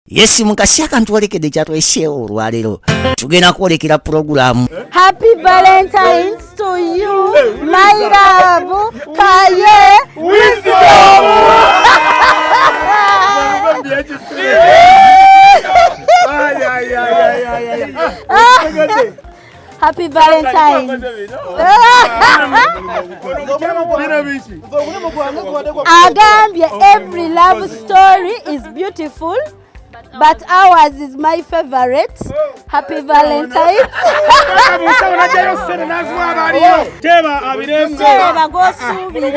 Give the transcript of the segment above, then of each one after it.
Yes, mukasi akantwolekedde kyatweseewo olwaleero, tugenda kwolekera pulogulaamu. Happy Valentine's to you, my love, Kaye Wisdom. Happy Valentine's. Agambye every love story is beautiful, but ours is my favorite. Happy Valentine's. Teeba gw'osuubira.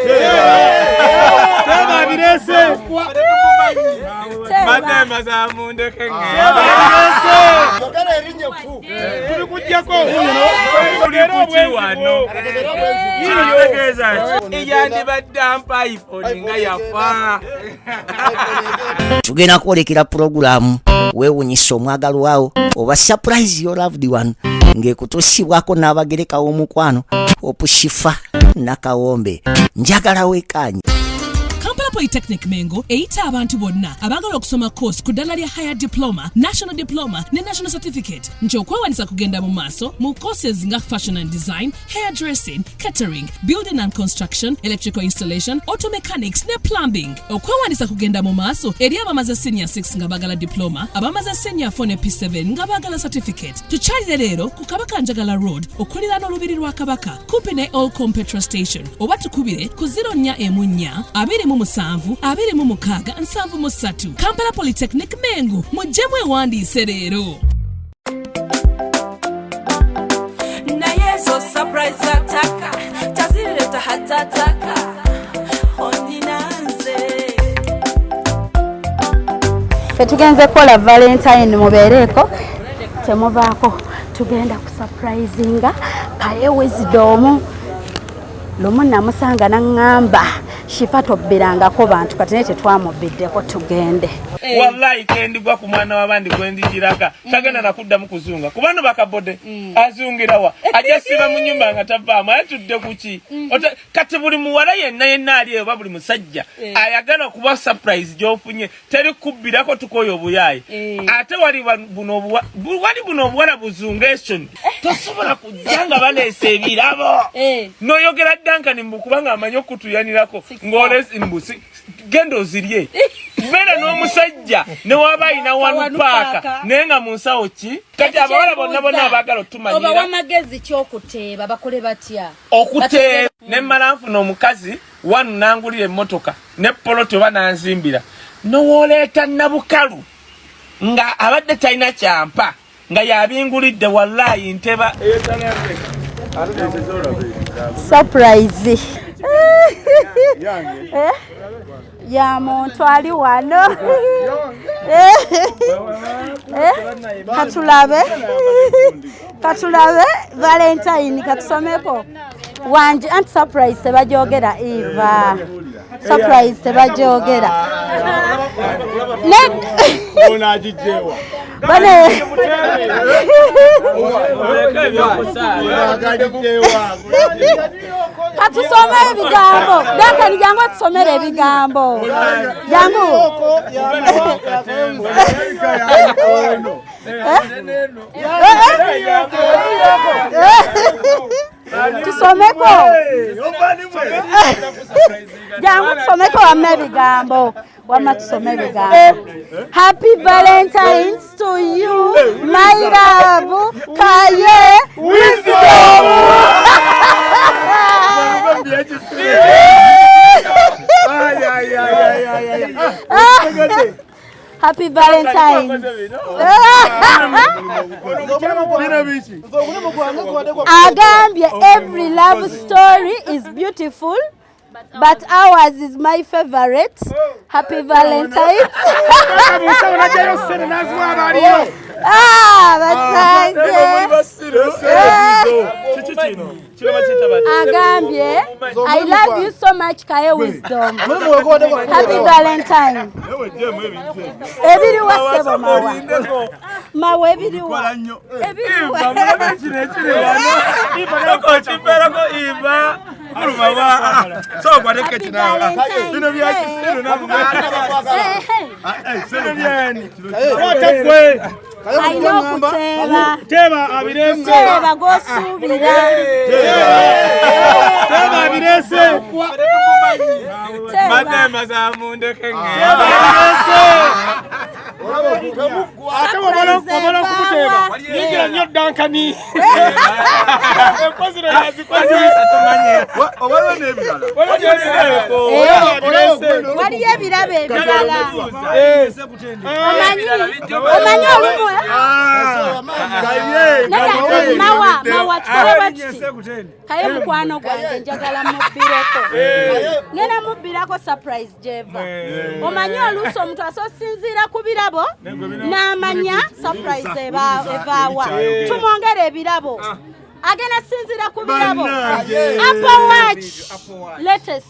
Teeba. Eyandibadde ampa iPhone nga yafa. Tugenda kwolekera pulogulaamu weewunyisa omwagalwawo oba surprise your loved one, ng'ekutuusibwako n'abagereka w'omukwano Opushifa Nakawombe. Njagala weekaanye. Kampala Polytechnic Mengo eyita abantu bonna abaagala okusoma course ku ddala lya higher diploma, national diploma ne national certificate nti okwewandiisa kugenda mu maaso mu courses nga fashion and design, hair dressing, catering, building and construction, electrical installation, auto mechanics ne plumbing. Okwewandiisa kugenda mu maaso eri abamaze senior 6 nga baagala diploma, abamaze senior 4 ne P7 nga baagala certificate. Tukyalire leero ku Kabaka Njagala Road okuliraana olubiri lwa Kabaka kumpi ne Olcom petrol station, oba tukubire ku 044 27 26 73. Kampala Polytechnic Mengo, mujje mwewandiise leero. Naye ezo surprise ataka tazireta hatataka ondinanze. Ffe tugenze kukola Valentine, mubeereeko temuvaako, tugenda kusurprisinga Kaye Wisdom. Lumu namusanga naŋŋamba, "Shifa, tobbirangako bantu." Kati naye tetwamubbiddeko, tugende. Wallahi kendigwa ku mwana w'abandi gwendigiraga tagenda nakuddamu kuzunga kubano bakabode azungirawa, ajja siba mu nyumba nga tavaamu. Ayatudde kuki? Kati buli muwala yenna yenna ali eyo oba buli musajja ayagala okuba surprise gy'ofunye, teri kubbirako, tukoyo obuyaayi. Ate wali wali buno obuwala buzungation, tosobola kujja nga baleese ebirabo n'oyogera Duncan mbu kubanga amanyi okutuyanirako ng'olesi mbu genda ozirye. Beera n'omusajja ne waba alina wanu paaka naye nga mu nsawo ki. Kati abawala bonna bonna abaagala Obawa otumanyira amagezi kyokuteeba, bakole batya? Okuteeba ne mmala nfuna omukazi wanu nangulira emmotoka ne poloti oba nanzimbira, nowooleeta nabukalu nga abadde talina kyampa nga yabingulidde, wallayi nteba. Surprise. Eh? Ya muntu ali wano. Eh? Eh? Katulabe, katulabe Valentine, katusomeko wanje. Anti surprise tebajogera, Eva, surprise tebajogera. Bane katusome ebigambo. Duncan, jangu atusomere ebigambo, jangu. Eh? Eh? Tusomeko, jangu tusomeko wamma ebigambo, wamma tusome ebigambo. Happy Valentines to you, my love, Kaye Wisdom. Happy Valentines. Agambye every love story is beautiful, but ours is my favorite. Happy Valentines. Ah, batange. Agambye I love you so much, Kaye Wisdom. Happy Valentine. Ebiriwa sebo? Mawa, mawa, ebiriwa, ebiriwa? Okimperako, Iva. Bino bya kisiru nammwe. Bino byani? Kwata gwe. Alina okuteeba. Teeba abireese. Teeba gw'osuubira. Teeba abireese. Mbadde mbasaba mundeke ŋŋende. Teeba abireese. Ate bw'omala okumuteeba yingira nnyo Dankani. Enkozi no yazikoze. Waliwo n'ebirala. Waliyo ebirabo ebirala. Omanyi olumu mawa mawa tukole bwe tuti. Kaye mukwano gwange njagala mubbireko. Ngenda mubbirako surprise gyeva. Omanyi oluusi omuntu asosinziira ku birabo n'amanya surprise evaawa. Tumwongere ebirabo. Agenda sinziira ku birabo. Apple Watch latest.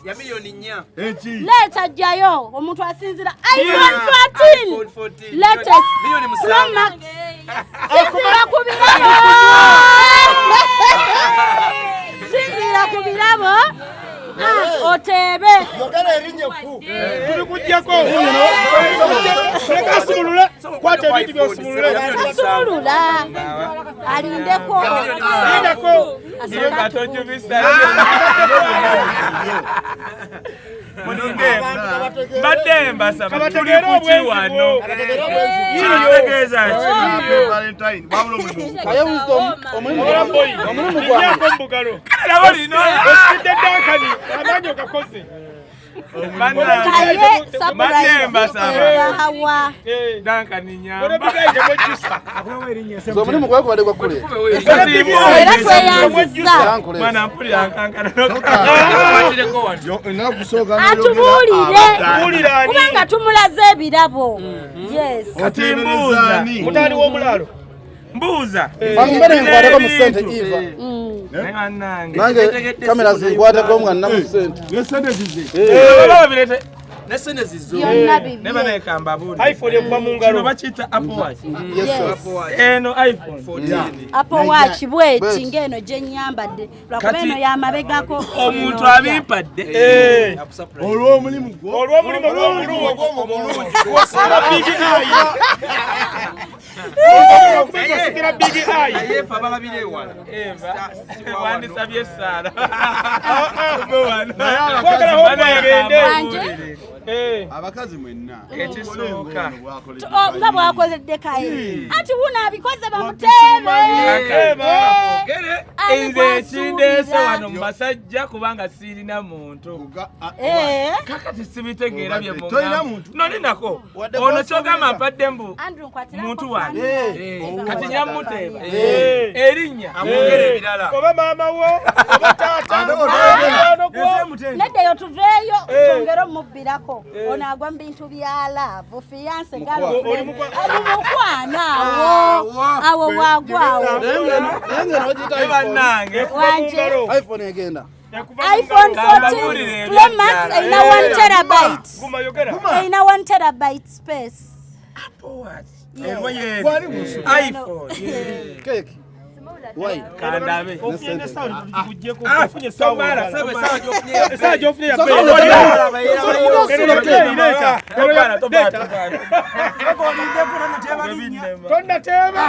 Leeta jjayo omuntu asinziira iPhone 14 latest Pro Max. Sinziira ku birabo. Sinziira ku birabo. Oteebe. Yogera erinnya ekku. Tuli kujjako. Leka asumulule. Kwata ebintu by'osumulule. Tasumulula. Alindeko. Lindako. Mbadde mbasaba tuli kuki wano. Kitegeeza ki? Kaye Wisdom, omulimu gwange. Labo lino. Osikidde Dankani amaanyi ogakoze. Kaye surprise evaawa. Dankani nyamba. Omulimu gwange gubadde gwa kuleeta. Era tweyanzizza. Mwana mpulira nkankana. Atubuulire kubanga tumulaze ebirabo. Yes. Kati mbuuza. Mutaani w'omulaalo. Mbuuza. Bambere nkwateko mu ssente Eva. Nange kamera zinkwateko nga nna mu ssente. Baba birete. Byonna bibye. Ne baneka mbabuulire. iPhone ekuva mu ngalo. Kino bakiyita Apple Watch. Yes. Eno iPhone. Apple Watch bweti ng'eno gye nnyambadde lwakuba eno yamabegako. Omuntu abimpadde. Olw'omulimu gwo. Olw'omulimu gw'omulungi. Wasikira Big Eye. Wasikira Big Eye. Wandisabye essaala. Twagala hope agende. Wanje? Abakazi mwenna. Ekisooka. Nga bw'akozedde Kaye. Anti wuno abikoze bamuteebe. Nze ekindeese wano mu basajja kubanga sirina muntu. Kakati sibitegeera bye Tolina mugamba. muntu? Nolinako. Ono kyogamba mpadde mbu Andrew nkwatirako muntu wange. phone. Kati nyamuteeba. Erinnya. Amwongere ebirala. Oba maama wo, oba taata, oba mukwano gwo. Neddayo tuveeyo twongere omubbirako. Ono agwa mu bintu bya love, fiance, girlfriend. Ali mukwano awo. Awo waagwawo. Nange n'ogiyita Ne bannange. Wanje. iPhone egenda. iPhone 14 Pro Max erina 1 terabyte. Guma yogera. Erina 1 terabyte space. Engoye Gwali musu. iPhone. Cake. Wine. Kandabe. Ofunye n'essaawa tugikugyeko. Ofunye essaawa Tomala, endala. saba essaawa gy'ofunye. Essaawa gy'ofunye ya Sokola bbeeyi. Sokola. Leeta. Tomala, tomala, Leeta. tomala. Tonnateeba.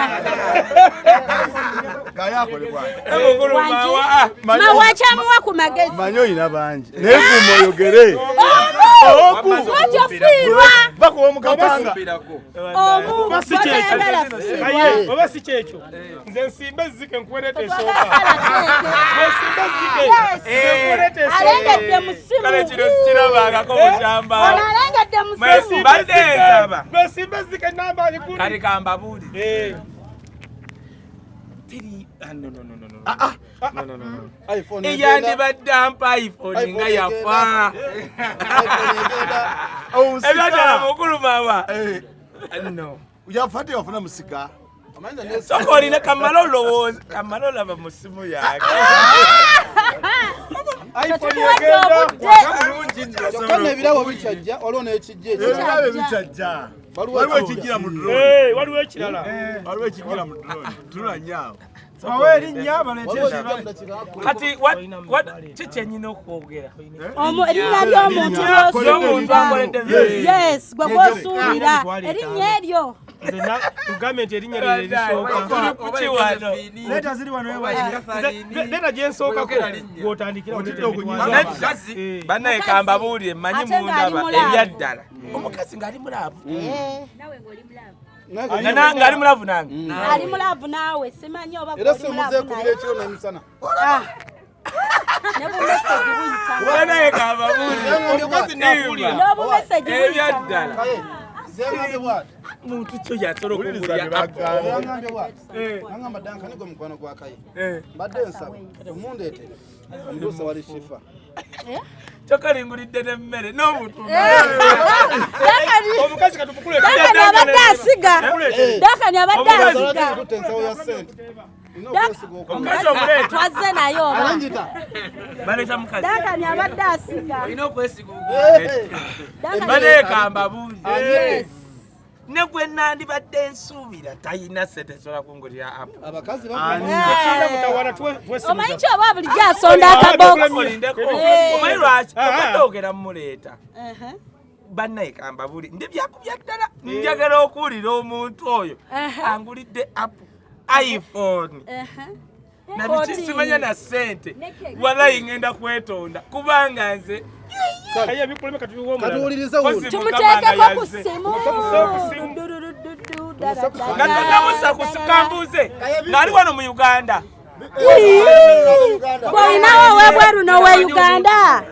Kaye akole bwange. Mukulu mawa. Mawa kyamuwa ku magezi. Manyi oyina bangi. Naye guma oyogere. Lwaki ofiirwa? Bakuwa omukatanga. Omu Oba si kyekyo. bw'otayagala fiirwa. Aye, oba si kyekyo. Nze nsimba ezzike nkuweereta esooka. Twagala sala keeke. Nsimba ezzike. Yes. Nkuweereta esooka. Alengedde mu ssimu. Kale kino sikirabangako mu kyambalo. Ono alengedde mu ssimu. Mbadde nsaba. Nsimba ezzike namba Kale gundi. kambabuulire. Teri ah, no, no, no, no, no. No, no, no, no. iPhone egenda. Eyandibadde ampa iPhone nga iPhone yafa. iPhone egenda. Ebyadala mukulu mawa. No. Yafa teyafuna musika. Soka olina kamala olowooza kamala olaba mu ssimu yange. iPhone Tukuwadde egenda. obudde. Kyokka nno ebirabo bikyajja waliwo n'ekijja ekirala. Ebirabo ebikyajja. Waliwo Waliwo ekijja. ekijjira mu drone. Waliwo ekirala. Waliwo ekijjira mu drone. Tunula nnyo awo. Bawe erinnya baleete Kati what kikyenyina okwogera? Erinnya ly'omuntu lw'osuubira. Yes, gwe gw'osuubira. Erinnya eryo. Tugambe nti erinnya lye lisooka. Leeta ziri wano Leeta gye nsookako gw'otandikira. Bannaye kambabuulire mmanyi mundaba ebyaddala. Omukazi ng'ali mu laavu. Ng'ali mu laavu nange. Ali mu laavu naawe simanyi oba era simuzeekubira ekiro n'emisana. Ne bumesegi buyita. Bannaye kambabuulire omukazi nakuwulira. N'obumesegi buyita. Ebyaddala. Zeŋŋambye bw'ati. Muntu kyo yasobola okugulya Zeŋŋambye bw'ati. Naŋŋamba Duncan gwe mukwano gwa Kaye. Mbadde nsaba omundeetere omutuuse wali Shifa. Kyokka lingulidde n'emmere n'omuntu. Omukazi katumukule. Duncan abadde asiga. Duncan abadde asiga. Tutte ensawo ya ssente. Omukazi omuleeta. Twazze naye oba. Baleeta mukazi. Duncan abadde asiga. Olina okwesiga Bannaye kambabuuze. Yes. Ne gwe nandibadde nsuubira talina ssente esobola kungulira apu. Abakazi Omanyi ki oba bulijjo asonda akabokisi. Omanyi lwaki? Obadde ogera mmuleeta. Bannaye kambabuulire ndi byakubya ddala njagala okuwulira omuntu oyo angulidde apu iPhone. Na biki simanya na ssente. Walayi ngenda kwetonda kubanga nze Katuwulirize wuno. Tumuteekeko ku ssimu. Nga tonamusa ku sikambuuze ng'ali wano mu Uganda. Bw'olinawo ow'ebweru n'owe Uganda.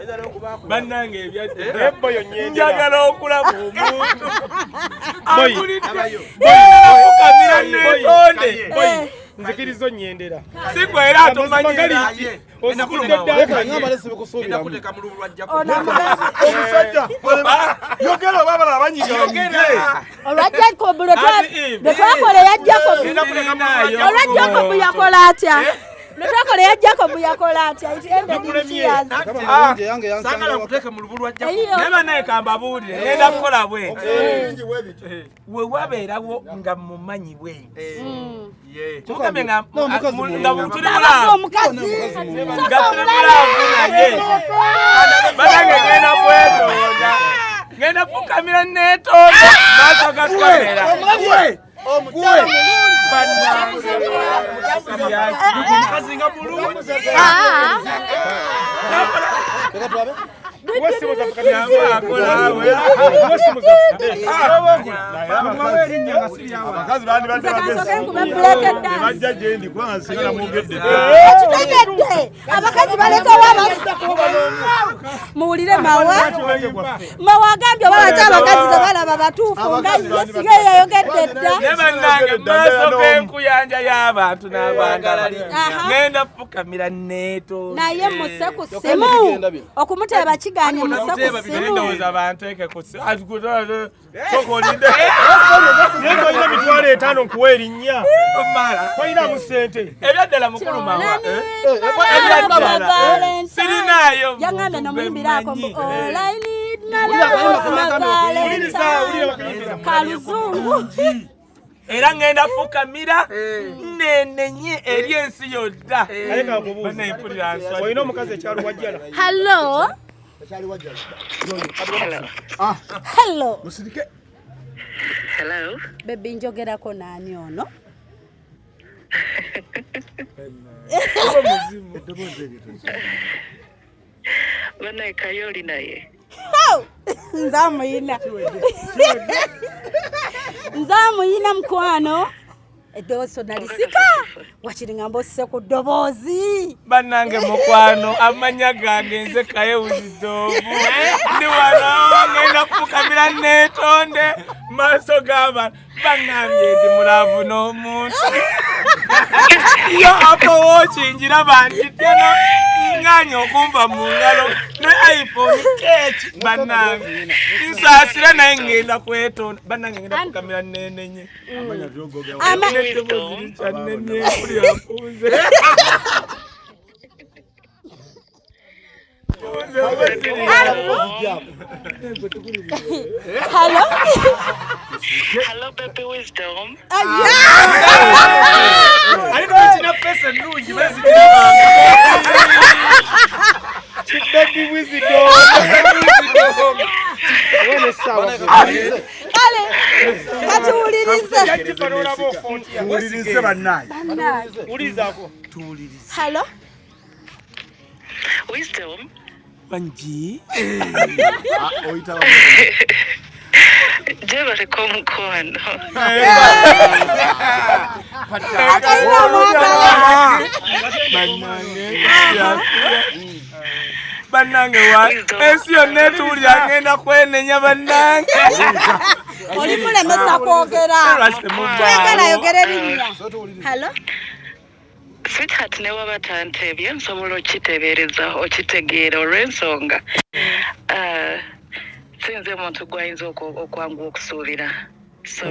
Bannange ebyadde njagala okulaba omuntu angulidde fukamira neetonde. Nzikiriza onnyendera. Si gwe era atomanyira. Omusajja yogera oba abalala banyiga banyige. Olwa Jacob lwe twakola eya Jacob. Olwa Jacob yakola atya? Lwe twakola eya Jacob yakola atya? It ended in tears. Saagala kuteeka mu lubu lwa Jacob. Naye bannaye kambabuulire ngenda kukola bwenti. We wabeerawo nga mumanyi bwenti. Mugambe nga tuli mulaavu. Nga tuli mulaavu naye. Bannange ngenda kwetonda. Ngenda fukamira neetonda maaso ga kamera. Omukazi nga mulungi. Abakazi bandibadde bajja gye ndi kubanga singa namwogedde. Ekitegedde abakazi balekawo muwulire Mawa. Mawa agambye oba lwaki abakazi tebalaba batuufu nga ye singa yeyayogedde dda. Ne bannange maaso g'enkuyanja y'abantu n'abandala ngenda fukamira neetonda. Naye muse ku ssimu okumuteeba kigaanye muse ku ssimu. Ndowooza banteeke ku ssimu. Sooka olinde. Naye ng'olina 50,000 nkuwa erinnya. Tolinamu ssente. Ebyaddala mukulu Mawa. Ebyaddala. Sirinaayo. Yaŋŋambye nomuyimbirako mbu all I need my love, my Valentine. Kaluzungu. Era ngenda fukamira nenenye eri ensi yonna. Bannaye mpulira nswadde. Olina omukazi ekyalo Wajjala. Hello. Hello. Hello. Baby njogerako naani ono? Bannaye Kaye oli naye. Nze amuyina. Nze amuyina mukwano. Eddoboozi nalisika. Wakiri ngamba ossise ku ddoboozi. Bannange mukwano amannya gange nze Kaye Wisdom. Ndi wano ngenda kufukamira neetonde maaso g'abantu. Bannange ndi mulaavu n'omuntu. Yo apo wookingira ntitya nganye okumva mu ngalo ne iPhone keki bannange. Nsaasira naye ngenda kwetonda. Bannange ngenda kufukamira nenenye. N'eddoboozi likyannenye mpulira mpunze. Hello. Hello, baby Wisdom. Olina face ennungi bezikirabanga. Baby wisdom. Wene sawa. Kale katuwulirize. Wulirize bannaye. Wulirizako. Tuwulirize. Hello. Wisdom. Banji. Gyebaleko omukwano. Bannange wa ensi yonna etuwulira ngenda kwenenya bannange. Oli mulemesa kwogera. Twagala ayogere erinnya. Hello. Sweetheart ne waba tantebye nsobola okiteebereza okitegeera olw'ensonga sinze muntu gwayinza okwanguwa okusuubira. So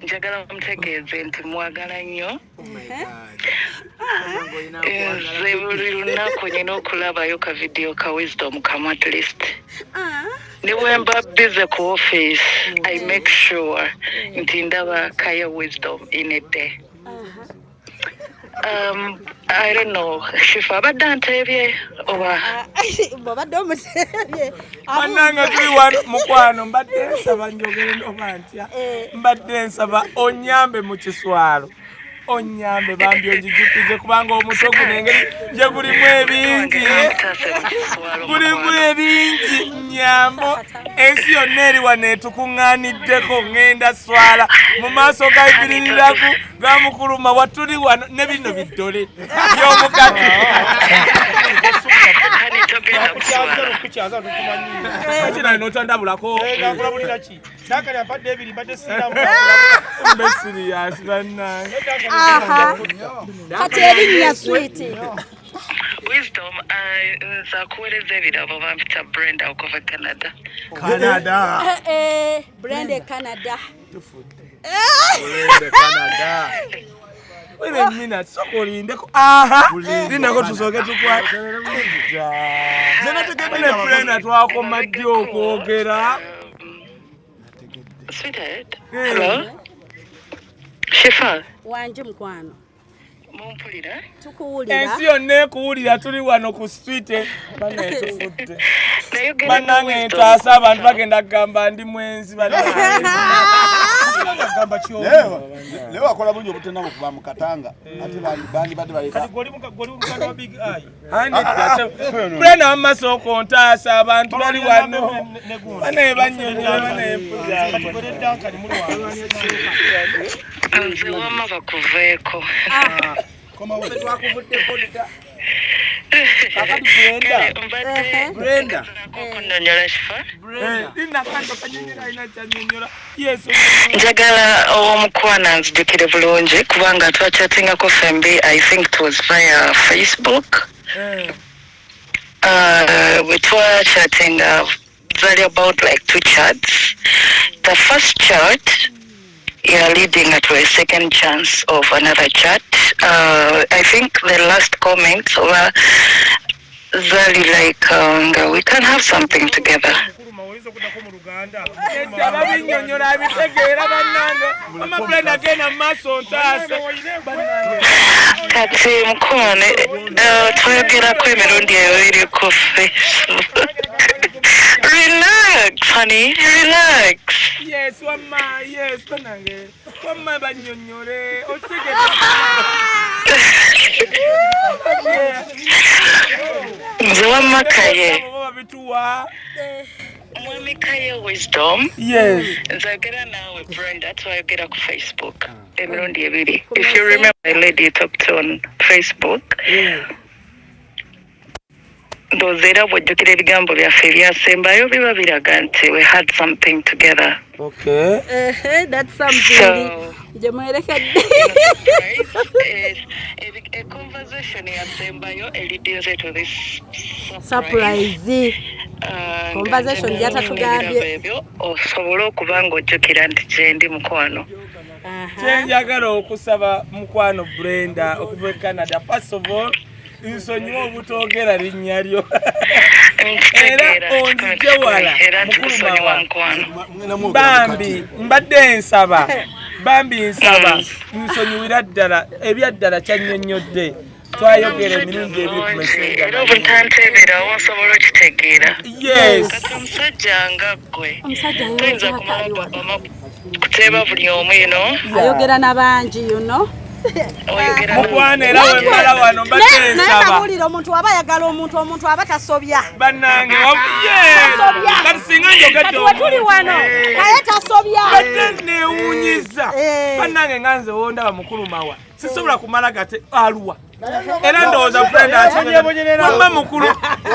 njagala mutegeeze nti mwagala nnyo. Nze buli lunaku nina okulabayo ka video ka Wisdom kamu at least. Ne bwe mba busy ku office, I make sure nti ndaba kaya Wisdom in a day. I don't know. Shifa abadde anteebye oba bw'obadde omuteebye. Bannange tuli wano mukwano, mbadde nsaba njogere oba ntya, mbadde nsaba onyambe mu kiswalo, onyambe bambi onjijukize kubanga omutwe guno engeri gye gulimu ebingi, gulimu ebingi nyambo. Ensi yonna eri wano etukuŋŋaaniddeko, ŋŋenda swala mu maaso ga Ibiriragu ga Mukuluma watuli wano ne bino biddole by'omukati. Kati n'otandabulako. Nakali ampadde ebiri mbadde sirina. Mbe serious bannange. Kati erinnya sweet. Wisdom, nze akuweereza ebirabo bampita Brenda okuva Canada. Canada. Brenda Canada. Brenda Canada. Wait a minute, sooka olindeko. Aha! Lindako tusooke tukwate. Brenda twakoma ddi okwogera? Sweetheart. Hello. Shifa. Wanje mukwano. Mumpulira? Tukuwulira. Ensi yonna ekuwulira tuli wano ku street. Bannange tufudde. Bannange ntaasa abantu bagenda kugamba ndi mwenzi bannange. Leo akola bulungi obutenabo kuba mu Katanga. Ate bandi badde baleeta. Kati gwe oli muganda wa Big Eye. Brenda wamma sooka ontaasa abantu bali wano. Banaye bannyonnyola banaye mpulira. Kati gwe ne Duncan muli wano. Nze wamma bakuveeko. Brenda. Njagala ow'omukwano anzijukire bulungi kubanga twachattingako ffembi, I think it was via Facebook. Bwe twachattinga zali about like 2 chats. The first chat, yeah, leading to a second chance of another chat. I think the last comments were zali like we can have something together. Kati mukwano twayogerako emirundi ebiri ku Facebook. Relax, honey, relax. Yes, wamma, yes, banange. Wamma bannyonnyole. Nze wamma Kaye. Mwami Kaye Wisdom. Yes. Nzayogera naawe Brenda, twayogera ku Facebook emirundi ebiri. If you remember the lady you talked to on Facebook. Ndowooza era bw'ojjukira ebigambo byaffe ebyasembayo biba biraga nti we had something together. Okay. That's something. Gye mwerekedde. A conversation yasembayo elidinze to this surprise. Conversation gyatatugambye. Ebyo osobole okuba ng'ojjukira nti gye ndi mukwano. Kye njagala okusaba mukwano Brenda okuva e Canada. First of all, nsonyiwa obutoogera linnya lyo. Era onzije wala mukuluma wange. Bambi mbadde nsaba. Bambi nsaba nsonyiwira ddala, ebyaddala kyannyonnyodde. Twayogera emirundi ebiri ku messenger. Era obutanteberawo nsobola okitegeera. Yes. Kati omusajja nga ggwe Omusajja toyinza ayogera kumala kali wano. gavama kuteeba buli omu ino. Ayogera n'abangi, you know. Oyogera. Mukwano, era wemmala wano mbadde Naye nsaba. nabuulira, omuntu aba ayagala omuntu, omuntu aba tasobya. Bannange, yes. Tasobya. Kati singa njogedde Kati wetuli wano kaye tasobya. Badde neewuunyiza. Eh. Bannange, nga nze wondaba mukulu mawa, sisobola kumala gate aluwa. Era ndowooza friend wamma mukulu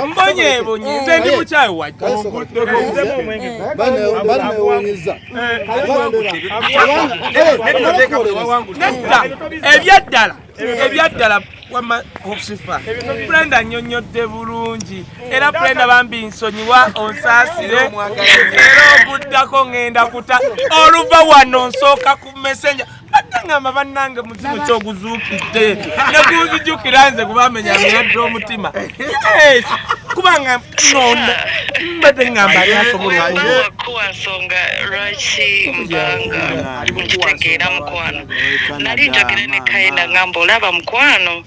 mbonyeebonye, nze ndi mukyayi wajja. Banewuunyiza. Nedda, ebyaddala, ebyaddala wamma Hofsifa, Brenda nnyonnyodde bulungi. Era Brenda, bambi nsonyiwa, onsaasire. Era oguddako ŋŋenda kuta oluva wano nsooka ku messenger. Badde ngamba, bannange, muzimu kyoguzuukidde negunzijukira nze kubamenya myadde omutima. Yes, kubanga nono mbadde ngamba ani asobola okuba Wakuwa nsonga lwaki mbanga nkitegeera, mukwano. Nali njogera ne Kaina, ngamba olaba mukwano,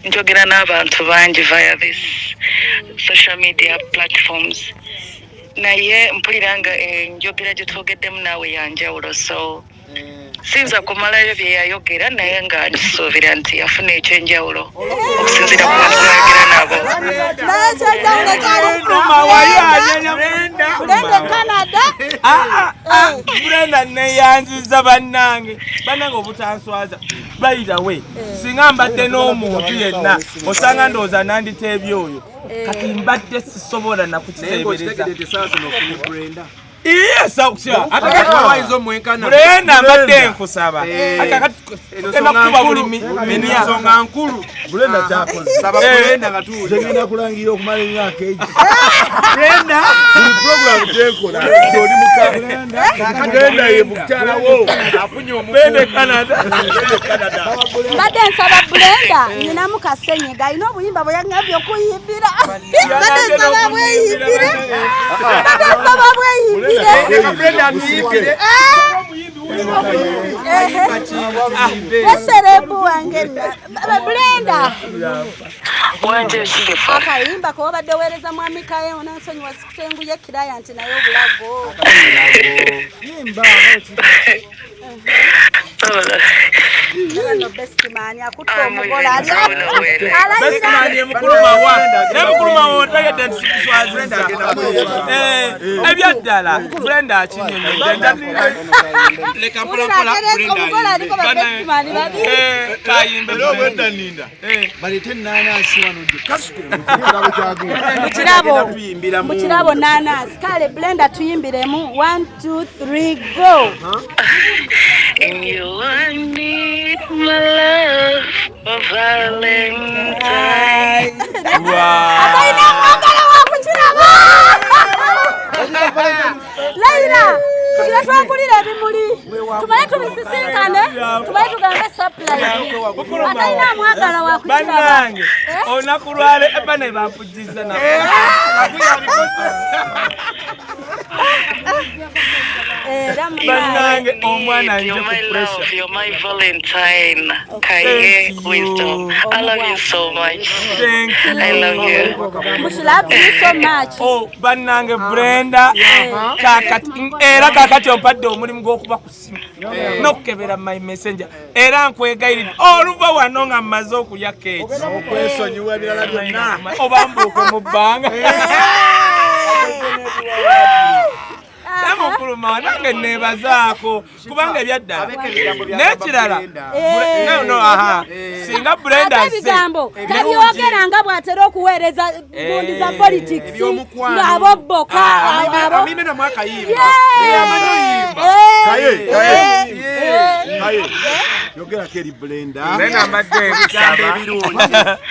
njogera n'abantu bangi via this social media platforms, naye mpulira nga enjogera gye twogeddemu naawe yanjawulo, so siyinza kumalayo bye yayogera, naye nga nkisuubira nti yafuna ekyenjawulo okusinziira ku bantu bayogera nabo. Naye ekyenjawulo kyali Mukulu wayo anyenya. Brenda Canada. Ah, ah, Brenda, neyanziza bannange, bannange obutanswaza. By the way, singa mbadde n'omuntu yenna osanga ndowooza nanditeebye oyo. Kati mbadde sisobola nakukiteebereza. Yes, Brenda, mbadde nkusaba. Akakati kuba buli minya. Ensonga nkulu. Brenda kyakoze. Saba Brenda nga tuwulira. Kyegenda kulangira okumala emyaka egi. Brenda. Buli program gyenkola oli muka Brenda ye mukyala wo. Afunye omukuumi. Brenda Canada. Mbadde nsaba Brenda, nyinamu kasenyiga, alina obuyimba bwe yaŋŋambye okuyimbira. Mbadde nsaba bweyimbire, mbadde nsaba bweyimbire. Leka Brenda atuyimbire. Eserebu wange Brenda. Wanje Shifa. Akayimba ko obadde weereza mwami Kaye, onansonyiwa sikutenguye kiraya nti naye obulago. No best man akutta omugole ali Best man ye mukulu mawa, naye mukulu mawa otegedde nti sikuswaziza. Ebyaddala Brenda akinyonyodde. Leka mpola mpola Brenda omugole aliko ba best man babiri. Kayimbe. Era obwedda nninda baleete ennaanansi wano gye kasuku ekirabo kyagundi. Mukirabo. Tuyimbiramu. Mukirabo nanasi. Kale Brenda, tuyimbiremu. 1 2 3 go. And you, I need my love for Valentine. Atalina mwagala wa kukiraba. Leila, tugira twagulira ebimuli tumale tubisisinkane, tumale tugambe surprise. Atalina mwagala wa kukiraba. Bannange, olunaku lwale bane bampujiza na Era bannange omwana nje You're ku my love, pressure. you're my Valentine. Kaye Thank you. Wisdom. I love you so much. Thank you. I love you. Much love you so much. Oh, bannange Brenda, kakati era kakati ompadde omulimu gw'okuba ku ssimu n'okukebera my messenger, era nkwegayiridde oluva wano nga mmaze okulya keeki Okwesonyiwa ebirala byonna. Oba mbuuke mu bbanga. Namukuluma nange neebazaako kubanga ebyaddala n'ekirala no, no, aha. Singa Brenda Ate azze ebigambo tabyogera nga bw'atera okuweereza gundi za politics Ebyomukwano. ng'abobboka abo. Amimbe namwe akayimba. Yeah. Amanyi oyimba. Kaye, Kaye. Eh. Kaye, yogerako eri Brenda. Brenda, mbadde Ebigambo nkusaba. ebirungi.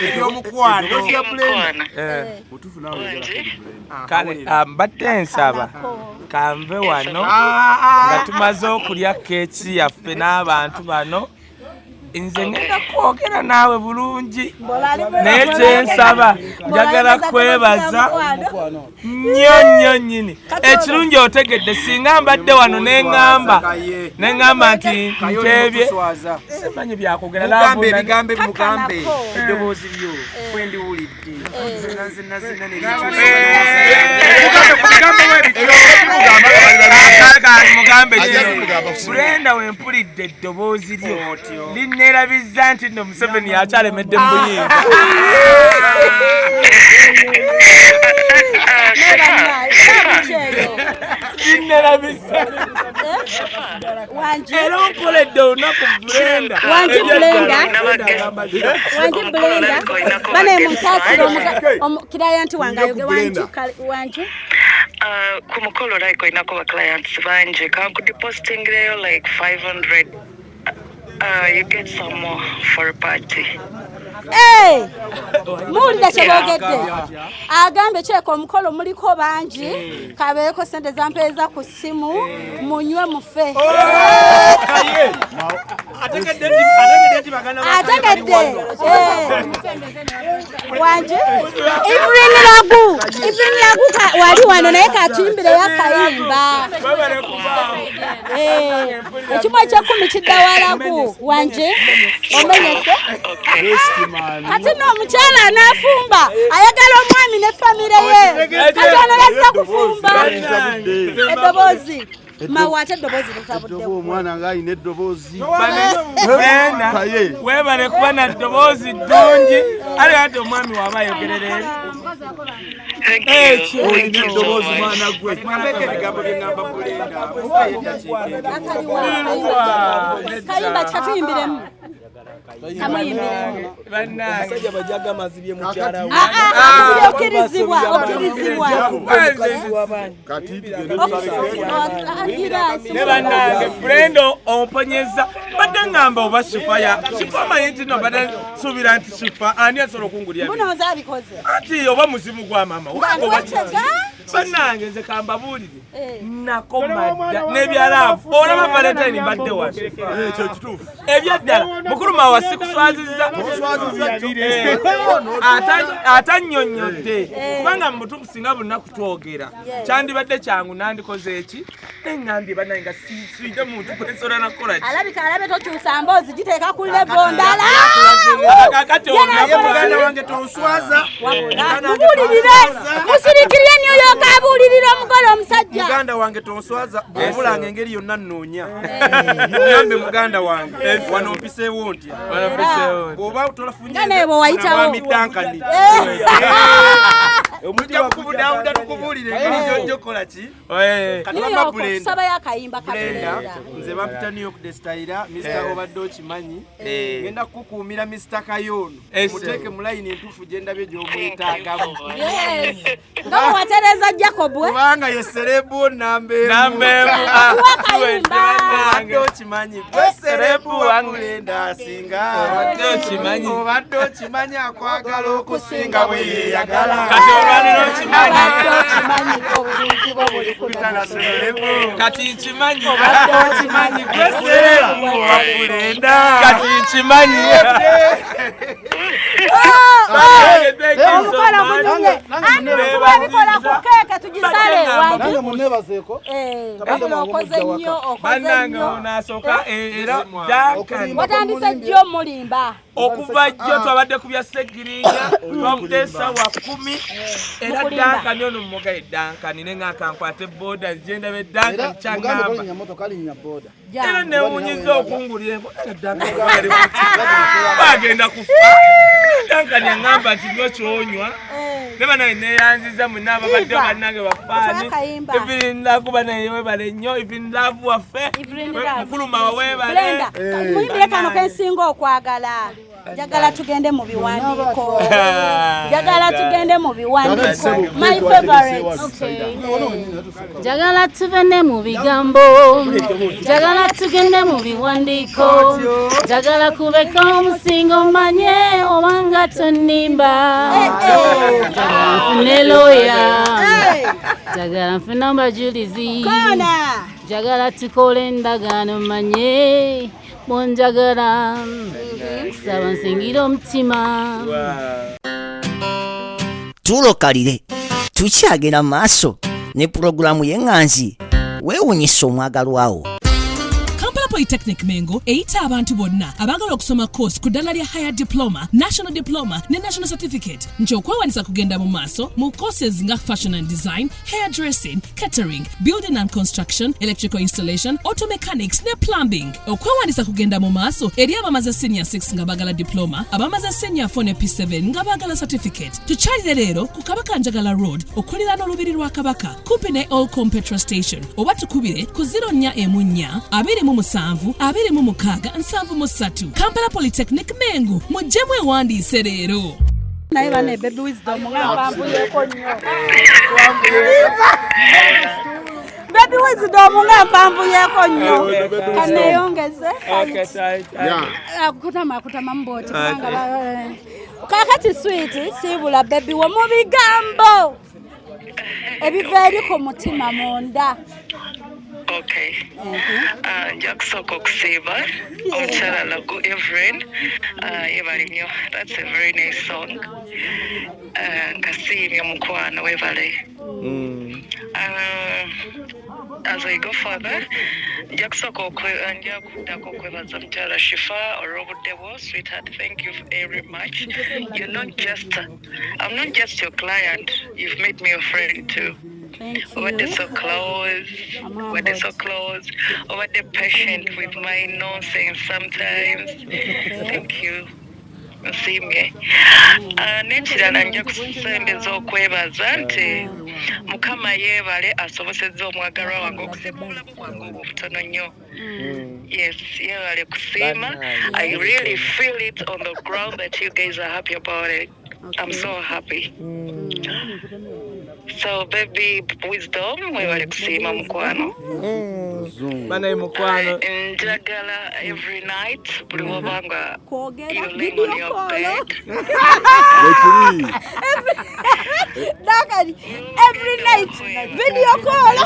Ebyomukwano. Eddoboozi lya Brenda. Mukwano. Mutuufu naawe yogerako eri Brenda. Kale mbadde nsaba kanve wano nga tumaze okulya keeki yaffe n'abantu bano. Nze ngenda kwogera naawe bulungi, naye kyensaba njagala kwebaza nnyo nnyo nnyini. Ekirungi otegedde, singa mbadde wano neŋŋamba nti nteebye, simanyi byakwogera. Mugambe ebigambo, mugambe eddoboozi lyo kwendiwulidde nzina nzina Mugambe Brenda, wempulidde eddoboozi lyo linneerabizza nti nno Museveni yakyalemedde mu buyinza. Linneerabizza era onkoledde olunaku Brenda. Wangi Brenda, wangi Brenda, bane musaasire client wange ayoge. Wangi, wangi. Ku mukolo like olinako ba clients bangi, kankudepositingireyo like 500, you get some more for a party. Hey! Muwulira kye boogedde, agambye kireka omukolo muliko bangi, kabeereko sente zampeeza ku ssimu, munywe mufe. Ategedde wangi Evelyn Lagu, Evelyn Lagu wali wano naye katuyimbire yakayimba. Ekimu ekyekumi kidda walagu wanje omenyese. Kati nno omukyala anaafumba ayagala omwami ne famire ye, kati ono yazza kufumba eddoboozi mawe, ate eddoboozi litabuddewo. Omwana ng'alina eddoboozi. Weebale kuba na ddoboozi ddungi, ale ate omwami waaba ayogerera eri. Olina eddoboozi mwana gwe. Ebigambo byeŋŋamba Brenda, mupeeyo eddakiika. Kayimba katuyimbiremu, kamuyimbiremu. Omusajja bajjaga amazibye mukyala we. Okkirizibwa, okkirizibwa. Kati tugende. Ne bannange, Brenda omponyeza. Mbadde ŋŋamba oba Shifa ya Shifa, omanyi nti no mbadde nsuubira nti Shifa ani asobola okungulya. Mbuno abikoze. Ati oba muzimu gwa maama wange oba. Watega. Bannange, nze kambabuulire, nakoma dda n'ebyalaavu. Olaba Valentine mbadde wano. Ekyo kituufu. Ebyaddala mukulu mawa sikuswazizza. Atannyonnyodde kubanga mu butuufu singa bunaku twogera kyandibadde kyangu, nandikoze eki neŋŋambye bannange nga siide muntu gwensobola nakukola ki. Alabika alabe tokyusa mboozi, giteeka ku level ndala. Kakati Naye muganda wange tonswaza. Mubuulirire, musirikirire New York, abuulirire omugole omusajja. Muganda wange tonswaza, bw'obulanga engeri yonna nnoonya ngambe muganda wange wano mpiseewo ntya, bw'oba tolafunye Nga naye bwe wayitawo. mwami Dankani, tujja kukubudaabuda tukubuulire engeri gy'ojja okukola ki. Kati New wamma York, Brenda. tusabayo akayimba ka Brenda, Brenda. nze bampita New York Destayira, Mr. Obadde okimanyi, ngenda kukukuumira Mr. Kayono, muteeke mu layini entuufu gye ndabye gy'omwetaagamu. Yes. Nga bwe watereeza Jacob we. Kubanga ye celeb namba emu. Namba emu. Tuwa akayimba. Obadde okimanyi gwe celeb wa Brenda asinga. Obadde okimanyi. Obadde okimanyi akwagala okusinga bwe yeeyagala. Kati olwaliro okimanyi. Obadde okimanyi obulungi bwo buli ku Kati nkimanyi. Obadde okimanyi gwe celeb wa Brenda. Kati nkimanyi. Omukolo gunyumye, anti bikola ku keeke tugisale. Nange Wangi. munebazeeko. Wabula okoze nnyo, okoze Bannange, nnyo. onasooka era Duncan. Watandise jjo mulimba. Okuva jjo twabadde ku bya Segirinya, twavudde essaawa 10 era Mukulimba. Dankani ono mugaye Dankani ne nga kankwate boda nje ndabe Era Dankani mugambe kyaŋŋamba. tolinnya motoka, linnya boda. Era newuunyiza okungulira enko era Dankani ali bagenda kufa. Dankani aŋŋamba nti nywa kyonywa ne banaye neyanziza mwenna ababadde Eva, bannange bafaani. akayimba. Evelyn Lagu banaye webale nnyo, Evelyn Love waffe. Evelyn Love. Mukulu mawa webale. Brenda, muyimbire kano kensinga okwagala. Njagala tugende mu biwandiiko. Njagala tugende mu biwandiiko. My favorite. Njagala tuvene mu bigambo, njagala tugende mu biwandiiko, njagala kubeka omusingo omanye obanga tonnimba, njagala nfune looya, njagala nfune abajulizi, Kona. njagala tukole endagaano manye Bwonjagala nsaba nsingira omutima. Tulokalire, tukyagenda mu maaso ne pulogulaamu y'eŋŋanzi weewunyisa omwagalwawo. Kampala Polytechnic Mengo eyita abantu bonna abaagala okusoma course ku ddala lya Higher Diploma, National Diploma ne National Certificate nti okwewandiisa kugenda mu maaso mu courses nga Fashion and Design, Hairdressing, Catering, Building and Construction, Electrical Installation, Auto Mechanics ne Plumbing. Okwewandiisa kugenda mu maaso eri abamaze Senior 6 nga baagala diploma, abamaze Senior 4 ne P7 nga baagala certificate. Tukyalire leero ku Kabaka Njagala Road okuliraana Olubiri lwa Kabaka kumpi ne Olcom Petrol Station oba tukubire ku 04 27 26 73. Kampala Polytechnic Mengo, mujje mwewandiise leero. Naye bane, Baby Wisdom nga mpambuyeko nnyo. Baby Wisdom nga mpambuyeko nnyo, kaneyongeze. Akutama akutama mbooti kubanga kakati sweet, siibula baby wo mu bigambo ebiva eri ku mutima munda. Okay. Nja kusooka okusiiba omukyala Lagu Evelyn. Yebale nnyo. That's a very nice song. Nkasiimye omukwano, webale. As I go further, nja kusooka nja kuddako okwebaza mukyala Shifa olw'obudde bwo. Sweetheart, thank you very much. You're not just I'm not just your client, you've made me a friend too. Obadde so close, obadde so close, obadde patient with my nonsense sometimes. Thank you, nsiimye. N'ekirala, nja kusembeza okwebaza nti Mukama yeebale asobosezza omwagalwa wange okusiima obulamu bwange obwo obutono nnyo. Yes, yeebale kusiima. I really feel it on the ground that you guys are happy about it. I'm so happy. So Baby Wisdom, webale kusiima mukwano. Banaye mukwano. Njagala every night buli wobanga kwogera you laying on your bed. Dakari, every night video call.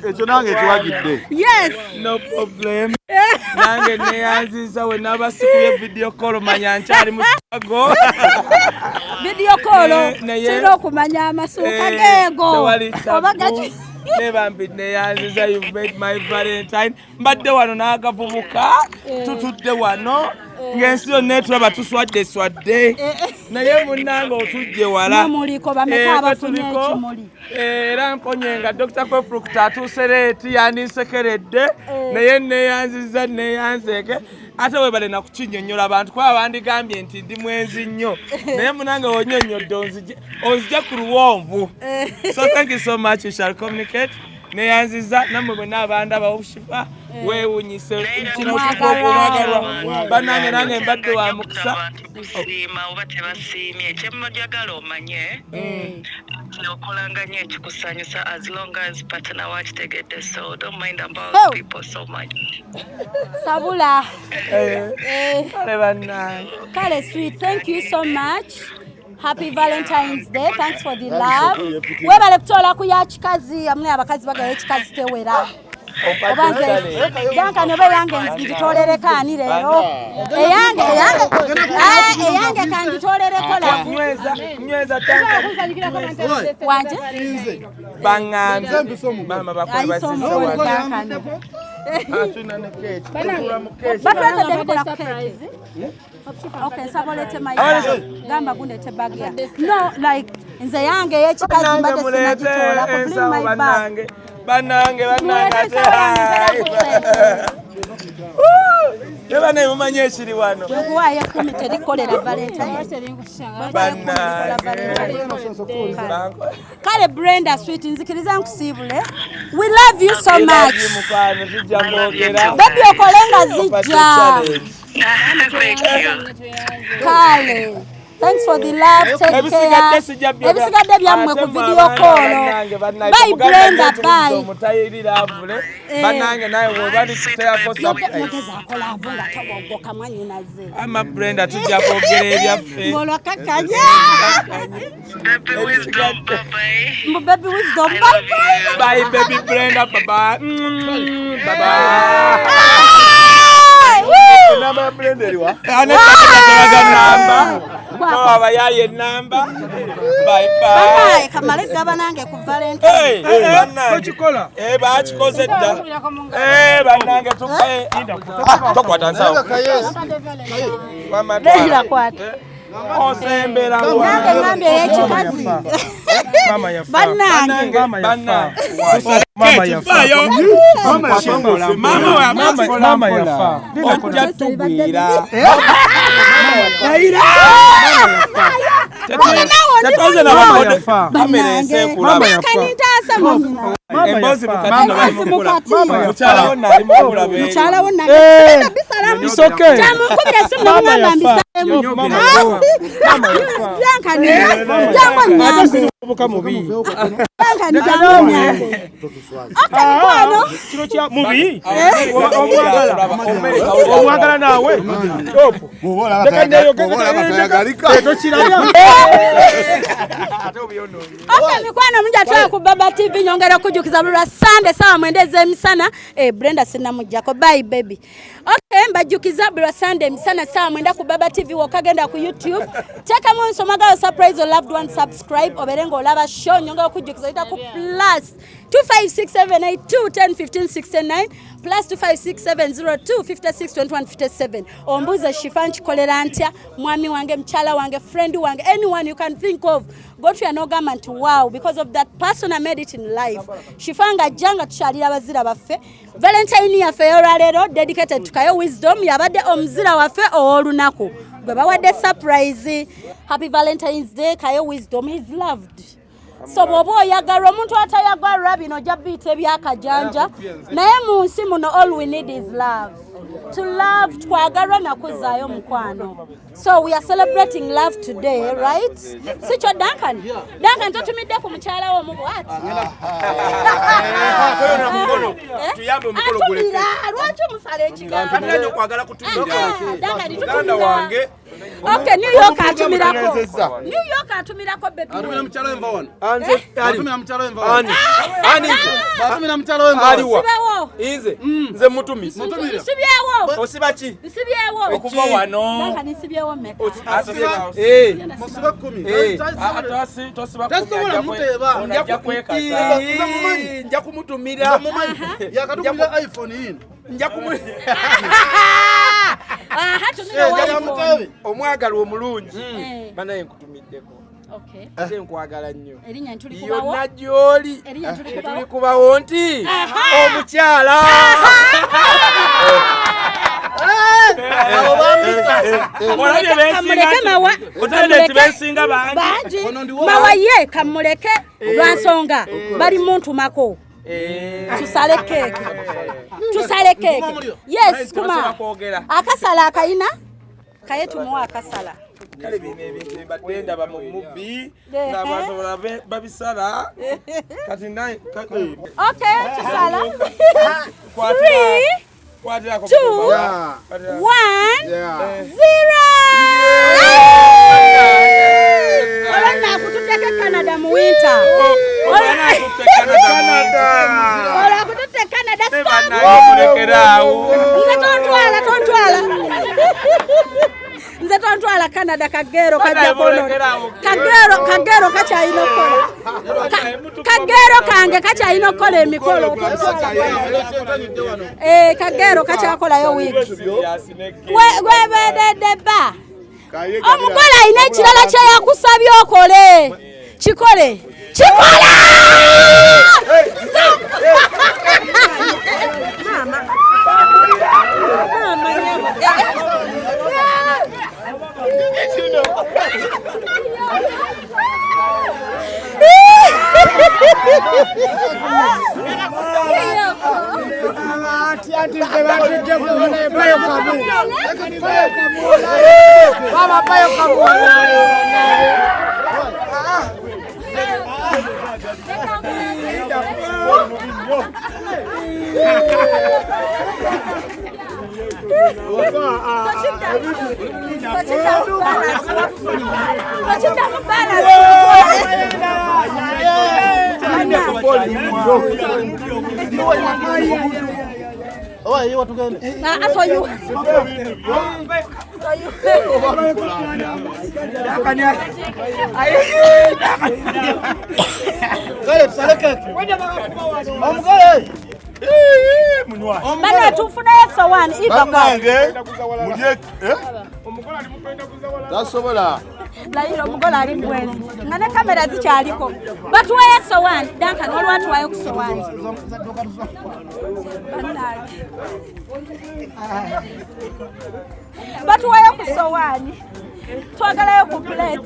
Ekyo nange kiwagidde. Yes. No problem, nange neyanziza. We naba sikubye video call, manya nkyali mu struggle. Video call. Naye Tulina okumanya amasuuka geego tewali oba tabu. Gaki. Ne bambi neyanziza, you've made my Valentine. Mbadde wano n'agavubuka, tutudde wano ng'ensi yonna etulaba, tuswadde swadde, naye munnange otujje wala. Mwe muliko bameka abafunye tuliko. ekimuli? Era mponye nga Dr. Kwefrukta atuuse late, yandinsekeredde, naye neyanziza, neyanzeeke. Ate webale nakukinyonnyola abantu, kuba bandigambye nti ndi mwenzi nnyo, naye munange wonyonnyodde onzije ku luwonvu. So thank you so much, we shall communicate. Neyanziza nammwe bwenna abandaba. Obushifa weewunyise kino omwagalwa. Bannange, nange mbadde wa mukisa. Abantu kusiima oba tebasiimye, kyemujagala omanye nti okolanga nnyo ekikusanyusa as long as partner wakitegedde, so don't mind about Oh. people so much. Sabula. Eh, Kale bannange. Kale sweet, thank you so much. Happy Valentine's Day. Thanks for the love. Webale kutola ku ya kikazi, amwe abakazi bagayo ekikazi tewera. Oba nze Duncan, oba eyange ngitolereko ani leero? Eyange, ah, eyange kangitolereko la. Nyweza, nyweza Duncan. Wanje? Baŋŋambye maama. Ayise bakwebazizza omukulu wano. Duncan. Tulina ne keeki. Tugula mu keeki. Batuletedde ebikola ku keeki. Okay, nsaba oleete my bag. Gamba gundete bag ya. No, like nze yange ey'ekikazi Bannange, mbadde muleete sinagitoolako. Bring ensawo. my bag. Bannange, bannange, bannange. Muleete Ate ensawo yange mbeera ku ssente. Ne bannaye mumanyi ekiri wano. Bwekuwaayo 10 terikolera Valentine. Bannange. Kale Brenda sweet, nzikiriza nkusiibule. We love you so much. Mukwano, tujja kwogera. Baby, okole nga zijja. Thank you. Kale. Thanks for the love. Take care. Ebisigadde byammwe ku video call. Bye Brenda, bye. Mutayirira avule. Bannange naye bw'oba tuteyako surprise. Mugezaako love nga tobogoka mwannyinaze. Ama Brenda tujja kwogera ebyaffe. Ng'olwakakkanya. Baby Wisdom, bye-bye. Mbu Baby Wisdom, bye bye. Bye baby Brenda, bye bye. Bye bye. Namba ya Brenda eriwa? Namba. Abayaye namba. Bye bye. Bye kamale gaba nange ku Valentine. Tokikola. Bakikoze dda. Bannange tukaye. Tokwata nsawo. Mama kwata. Osembera nange ngambye ey'ekikazi. Mama yafa. Bannange. Mama yafa. Mama yafa. Ojja tugwira. Tetoze na Mama yafa. Emboozi mukati. Mukyala wo nali mukula be. Mukyala wo nali. It's okay. Jamukubira simu namugamba mbisaemu. Bianca ni. Jangu nyambe. Mubuka mubi. Bianca ni jangu nyambe. Okay mukwano. Kino kya mubi. Omwagala naawe. Opo. Okay mikwano mujja twala ku Baba TV nyongera okujjukiza lwa Sunday sawa 9 ez'emisana. Brenda sinamujjako. Bye baby. Okay mbajjukiza lwa Sunday emisana sawa 9 ku Baba TV wokagenda ku YouTube. Teekamu ensomagalo surprise or loved one subscribe obeere ng'olaba show nyongera okujjukiza oyita ku plus 256782 10 15 69 plus 256702 56 21 57. Ombuuze Shifa nkikolera ntya mwami wange mukyala wange friend wange anyone you can think of go to n'ogamba nti wow because of that person I made it in life. Shifa ng'ajja nga tukyalira abazira baffe. Valentine yaffe ey'olwaleero dedicated to Kayo Wisdom yabadde omuzira waffe ow'olunaku gwe bawadde surprise. Happy Valentine's Day Kayo Wisdom is loved. So bw'oba oyagalwa omuntu atayagalwa bino ojja biyita ebyakajanja naye mu nsi muno all we need is love. To love twagalwa nakuzaayo mukwano. So we are celebrating love today, right? Si kyo Duncan? Duncan totumidde ku mukyala wo omu bw'ati? Atumira, lwaki omusala ekigambo? Duncan tutumira. Okay, New York atumirako. New York atumirako baby. Atumira mukyala we nva wano. Atumira mukyala we nva wano. Ani? Atumira mukyala we nva wano. Nze nze mutumi. Nsibyewo. Osiba ki? Nsibyewo. Okuva wano. Duncan nsibyewo mmeka? Musiba 10. Tosiba 10. Muteeba. Nja kumutumira. Yakatukulira iPhone yino. Nja kumu. Omwagalwa omulungi banaye nkutumiddeko. Okay. Ate nkwagala nnyo. Erinnya ntulikubawo. Yonna gy'oli. Tulikubawo nti omukyala. Mawa ye kamuleke lwa nsonga bali muntumako. Tusale keeke. Tusale keeke. Yes, kuma. Akasala akayina kaye tumuwa akasala. Kale bino ebintu mbadde ndaba mu movie ng'abantu babisala kati naye. Okay, tusala. 3 2 1 0. Olwo akututeka Canada mu winter. Olwo akututeka Canada stop. Nze tontwala tontwala. Nze tontwala Canada kagero kajja kono. Kagero kagero kakyalina okukola. Kagero kange kakyalina okukola emikolo. Kagero kakyakolayo wiiki. Webededde bba. Omugole alina ekirala kye yakusabye okole. Kikole. Kikole! Stop! Mama. Mama nyama. Bana tufunayo sowaani iva tasobola layira omugole ali mbwezi nga ne kamera zikyaliko batuweyo sowaani Duncan waliwo atuwayo ku sowaani bannange batuweyo ku sowaani twagalayo ku plate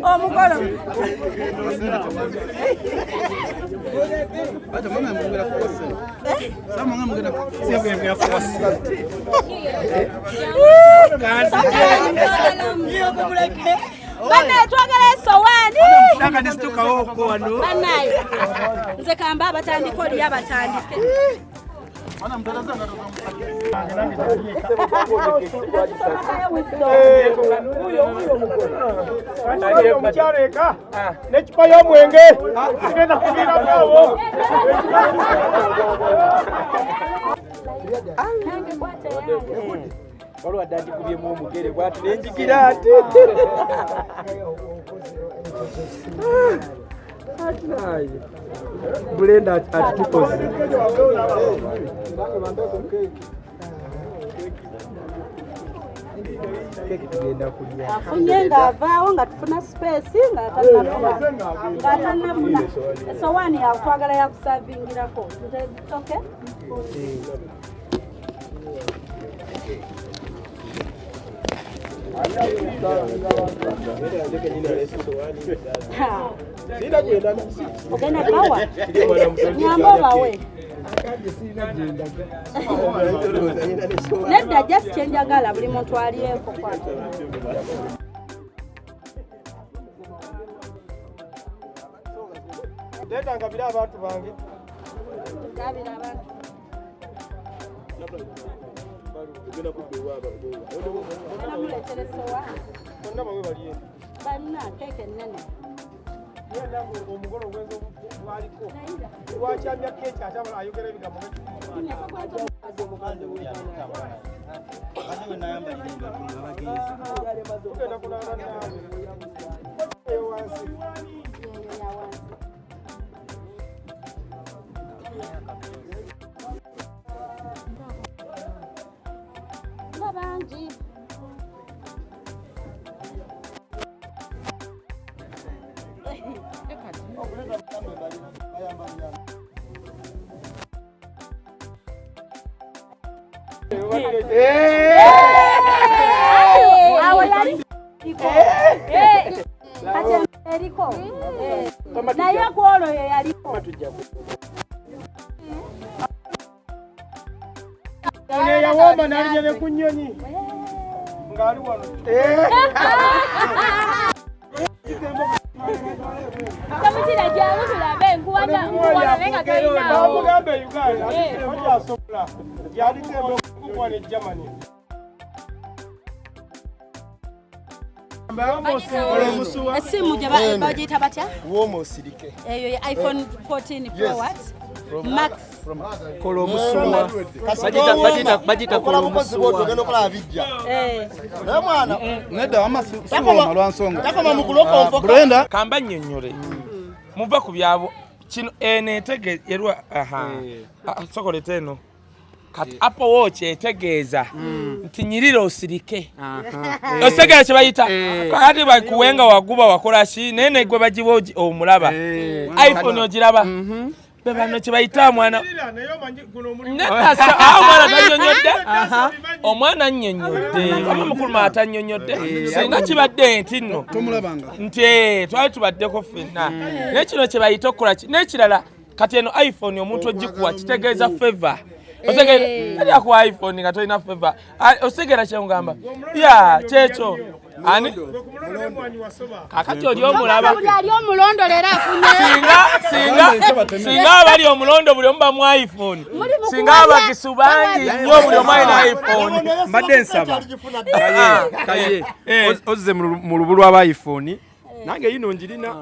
omugolo Bana twagala esowaani. Banaye nze kamba abatandika oli abatandike. Omukyaleka n'ecupa y'omwenge tugenda kuviira bwabo. Waliwo adde agikubyemu omugere bw'ati nenjigira ati ati naye Bulenda atitukoze. Keki tugenda kulya. Afunye ng'avaawo nga tufuna space nga tannafuna esowaani yakwagala yakusavingirako. Okay? Ogenda bawa nyamba obawe nedda just kyenjagala buli muntu alyeko kwata. Leeta ngabira abantu bange. Gabira abantu. Namuleetere sowaani. Bonna bawe balye. Banna keeke ennene. Omugole ogwenza bwaliko lwakyamya keeki ate ayogera ebigambo. Tugenda kulala naawe eyo wansi. Nga bangi. Awo yali kati eriko naye kwolwo ye yaliko. Yawoma n'alinnya ne ku nnyonyi ng'ali wano. Temukira jangu tulabe nkuwana naye nga tolinaawo. Bamugamba e Uganda tebakyasobola yaliko embokukuwana e Germany. Esimu gye bagiyita batya? Wooma osirike. Eyo ye iPhone 14 Pro what? Max. Kola omusuwa. Bagiyita kola omusuwa. Ogenda okulaba bijja. Naye mwana nedda wamma siwooma lwa nsonga. Takoma mu kulokonfoka. Brenda kamba nnyonnyole. Muva ku byabo kino eno etegeerwa aha. Sokoleta eno. Kati Apple Watch etegeeza nti nyirira osirike. Osegera kye bayita kati bakuwenga waguba wakola ki naye ne gwe bagiwa omulaba. iPhone ogiraba. Be bano kye bayita mwana. Omwana tannyonnyodde. Omwana annyonnyodde. Wamma mukulu atannyonnyodde. Singa kibadde nti nno. Nti twali tubaddeko ffenna. Naye kino kye bayita okukola ki n'ekirala kati eno iPhone omuntu ogikuwa kitegeeza favor. Otegeera tali akuwa iPhone nga tolina favor. Otegeera kyengamba ya kyekyo ani kakati oli omulaba ali omulondo leero afunye singa abali omulondo buli omu bamu iPhone, singa abagisu bangi nnyo buli omu alina iPhone. Mbadde nsaba Kaye ozze mu lubu lw'aba iPhone, nange yino njirina.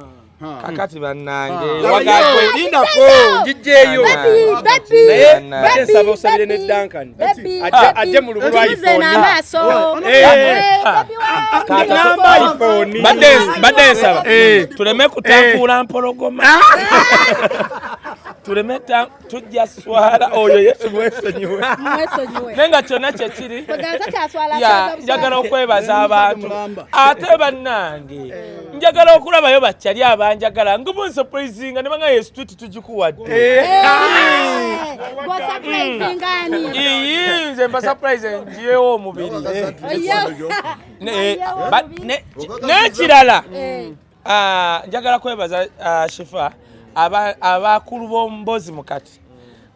Kakati bannange lindako njijjeeyo, naye mbadde nsaba osabire ne Duncan ajje mu lubu lwa iPhone. Namba iPhone mbadde nsaba tuleme kutankuula mpologoma, tuleme tujja swala oyo Yesu mwesonyiwe, naye nga kyonna kyekiri. Njagala okwebaza abantu ate bannange, njagala okulabayo bakyali abanjagala ngubunsurprisinga ne banga Yesu tuti tugikuwadde. Iyi nze mba surprise njiyewo omubiri. N'ekirala njagala kwebaza Shifa abakulu b'ombozi mukati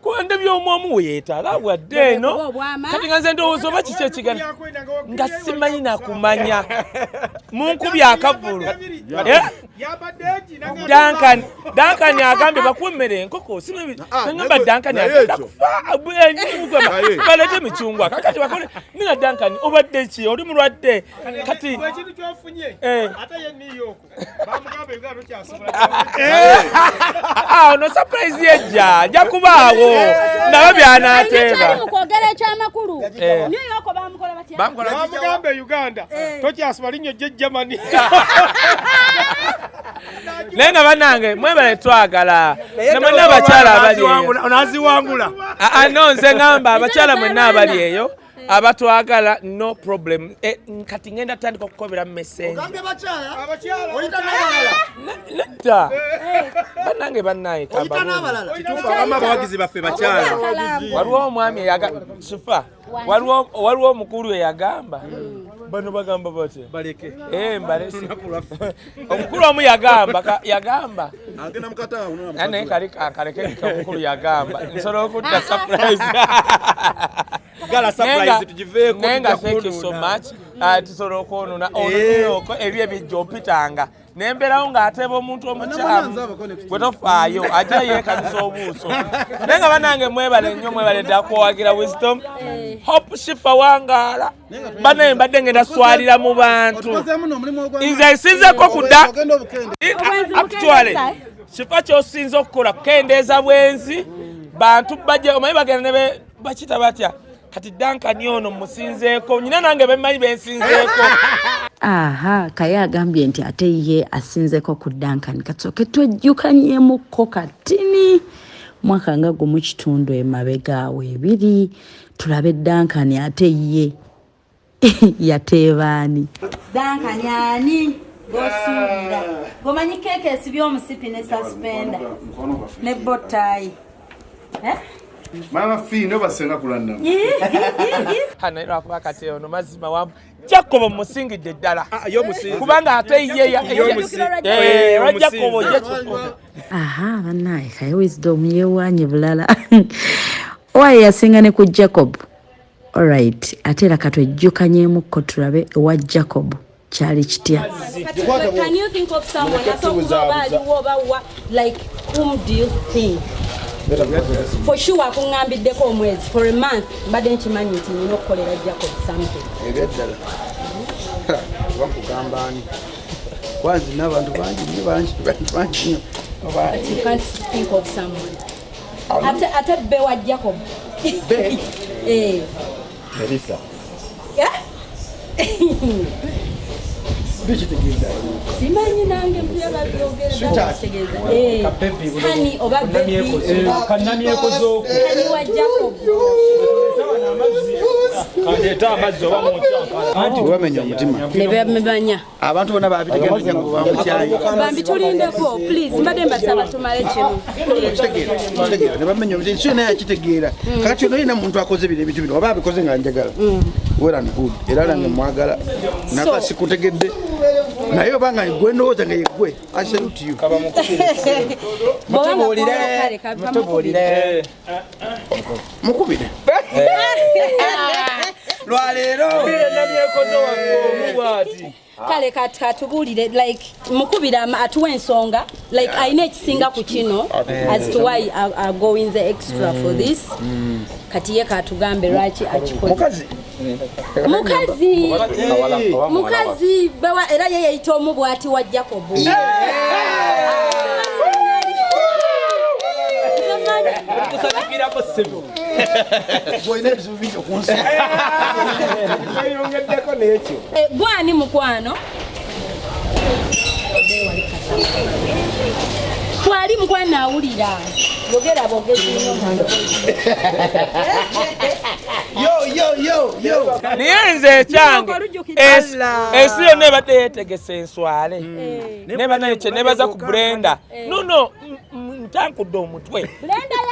kuba by'omu weetala wadde eno kati nga nze ndowooza oba kiki ekigana nga simanyi nakumanya munkubi akavulu. Duncan agambye bakuwa emmere enkoko nangamba Duncan agenda kufa baleete emicungwa kakati bakole ninga Duncan obadde ki oli mulwadde kati ekintu kyofunye ate ye New York bamugamba Uganda tokyasobola. Ono surprise yejja nja kubaawo ndaba byanateeba mu kwogera ekyamakulu. New York bamukola batya? Bamugamba Uganda tokyasobola linnyo jje Germany. Naye nga bannange mwebale twagala ne mwenna abakyala abali eyo onaziwangula. No nze ngamba abakyala mwenna abali eyo abatwagala no problem. Kati ngenda tandika okukobera mu messenger. Nedda bannange bannaye abawagizi baffe bakyala. Waliwo omwami Shifa, waliwo omukulu eyagamba bano bagamba batya baleke mbalese. Omukulu omu yagamba naye kali kaleke omukulu yagamba nsobola okutta surprise gala surprise tugiveeko. Naye nga thank you so much. Tusobola okwonona ono ebyo ebijja ompitanga nembeerawo ng'ateeba omuntu omukyamu gwe tofaayo ajja yeekabisa obuuso. Naye nga bannange mwebale nnyo, mwebale ddala kuwagira Wisdom Hope Shifa wangaala. Banaye mbadde ngenda swalira mu bantu nze nsinzeko kudda actually Shifa ky'osinza okukola kukendeeza bwenzi bantu bajje omanyi bagenda ne bakita batya kati Duncan ono musinzeeko nyina nange bemmanyi bensinzeeko. Aha, Kaye agambye nti ate ye asinzeko ku Duncan. Kasooke twejjukanyeemukko katini mwaka nga gumu kitundu emabega awo ebiri, tulabe Duncan ate ye yateebaani. Duncan ani gosuubira gomanyi keeke esibye omusipi ne suspender ne bottaayi. Mama Fino basenga kulanda. Hana lwakuba kati ono mazima wamu Jacob musingidde ddala kubanga ate ye Jacob ye. Aha, bannaye Kaye Wisdom yeewanye bulala. Owaye yasinga ne ku Jacob. Alright, ate era katwejjukanyeemukko tulabe ewa Jacob kyali kitya. Can you think of someone asobola like whom do you think? For sure akuŋŋambiddeko omwezi for a month mbadde nkimanyi nti nina okukolera Jacob something. Ebyaddala bakugamba ani kwanzi n'abantu bangi nnyo bangi bangi nnyo. But you can't think of someone. Ate bbe wa Jacob. Bbe? Melissa. Bikitegeeza simanyi nange mpulira babyogera kitegeeza hani oba baby kannamyekozooko hani wa Jacob kandeeta amazzi oba anti wamenya omutima ne bamanya abantu bonna babitegenda ngo bamukyayi bambi tulindeko please mbadde mbasaba tumale kino kitegeera ne bamenya omutima ensi yonna yakitegeera. Kakati ono yina muntu akoze bino ebintu bino oba abikoze nga njagala Well and good, era nange mwagala naka sikutegedde, naye obanga gwe ndowooza nga yegwe, I salute you. Mutubuulire, mutubuulire. Mukubire lwaleero. Kale katubuulire, like mukubira atuwa ensonga, like alina ekisinga ku kino as to why are going the extra for this. Kati ye katugambe lwaki akikoze. Mukazi. Mukazi, mukazi bawa, era ye yeyita omu bw'ati wa Jacob. Tusanyukirako ssebo. Gwolina ebizibu bingi okunsi. Tweyongeddeko n'ekyo. Gwani mukwano? Twali mukwano awulira. Bogera bogezi nnyo. Yo yo yo yo. Naye nze ekyange ensi yonna ebadde yeetegese enswale neba naye kye nebaza ku Brenda. No, ntankudde omutwe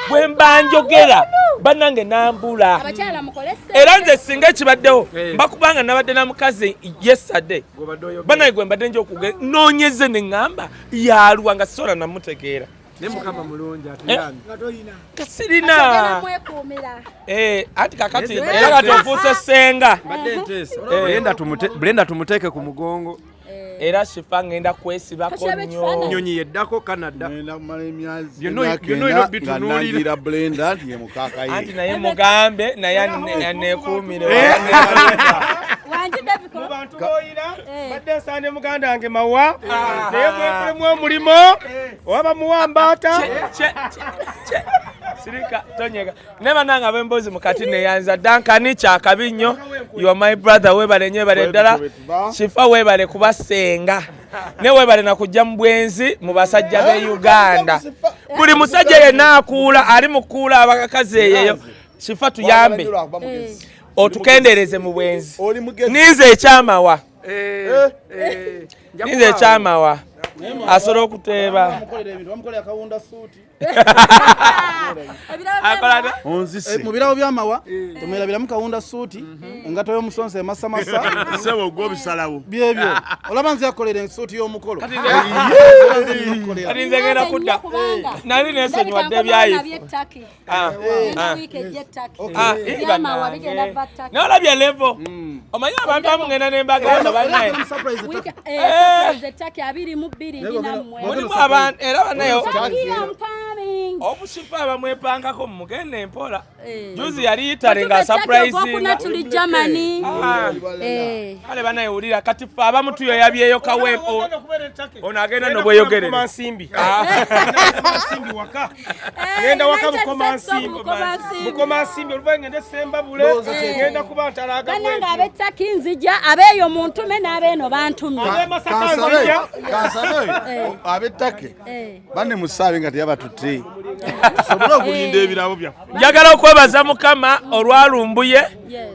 bwe mba njogera bannange nambula. Abakyala mukole ssente. Era nze singa ekibaddewo mbakubanga nabadde na mukazi yesterday, bannange gwe mbadde nja noonyeze ne ŋŋamba yalwa nga sisobola namutegeera. Ne Mukama mulungi atuyambe. Nga sirina. Mwekuumira. Anti kakati era kati ofuuse ssenga. Mbadde nteesa. Brenda tumuteeke ku mugongo. Era Shifa ngenda kwesibako nnyo. Nnyonyi yeddako Canada. Ngenda kumala emyezi Byonna emyaka byonna ena olina nga bitunuulira. nangira Brenda nti ye mukaaka ye. Anti naye mugambe naye aneekuumire. Wangi Daviko. Mu bantu b'oyina badde nsande muganda wange Mawa, naye mwekolemu omulimo oba bamuwa mbaata. Sirika tonyega. Ne bannange ab'emboozi mukati neyanza Duncan kyakabi nnyo. You are my brother, weebale nnyo, weebale ddala. Shifa weebale kuba ssenga. Ne weebale na kujja mu bwenzi mu basajja b'e Uganda. Buli musajja yenna akuula ali mu kukuula abakazi eyo. Shifa tuyambe. Otukendeereze mu bwenzi. Ninze ekyamawa. Ninze ekyamawa. Asobola okuteeba. Bamukolera ebintu, bamukolera akawunda suuti. Akola Onzise. Mu birabo by'amawa temwerabiramu kawunda suuti, engato y'omusonso emasamasa. Ssebo gwe obisalawo. Byebyo olaba nze yakolera ensuuti y'omukolo. Kati nze ngenda kudda. Nali neesonyiwadde ebyayifu. Naye olabye level. Omanyi abantu abamu ngenda ne mbagamba bannaye. Mulimu abantu era bannaye obushifa abamwepankako mugende empola. Juzi yali yitale nga surprising. Tuli Germany. Kale bannaye wulira kati ffe abamu tuyoyabyeyo kaweepo. Ono agenda nobweyogerere. Nsimbi. Nsimbi waka. Ngenda waka Bukoma Nsimbi. Bukoma Nsimbi oluvannyuma ngende Sembabule. Ngenda kuba ntalaaga Bannange ab'ettaki nzija, abeeyo muntume n'abeeno bantumye. Kansabe, kansabe ab'ettake banne musaabe nga teyabatutte. Tusobole okulinda ebirabo byaffe. Njagala okwebaza Mukama olwalumbuye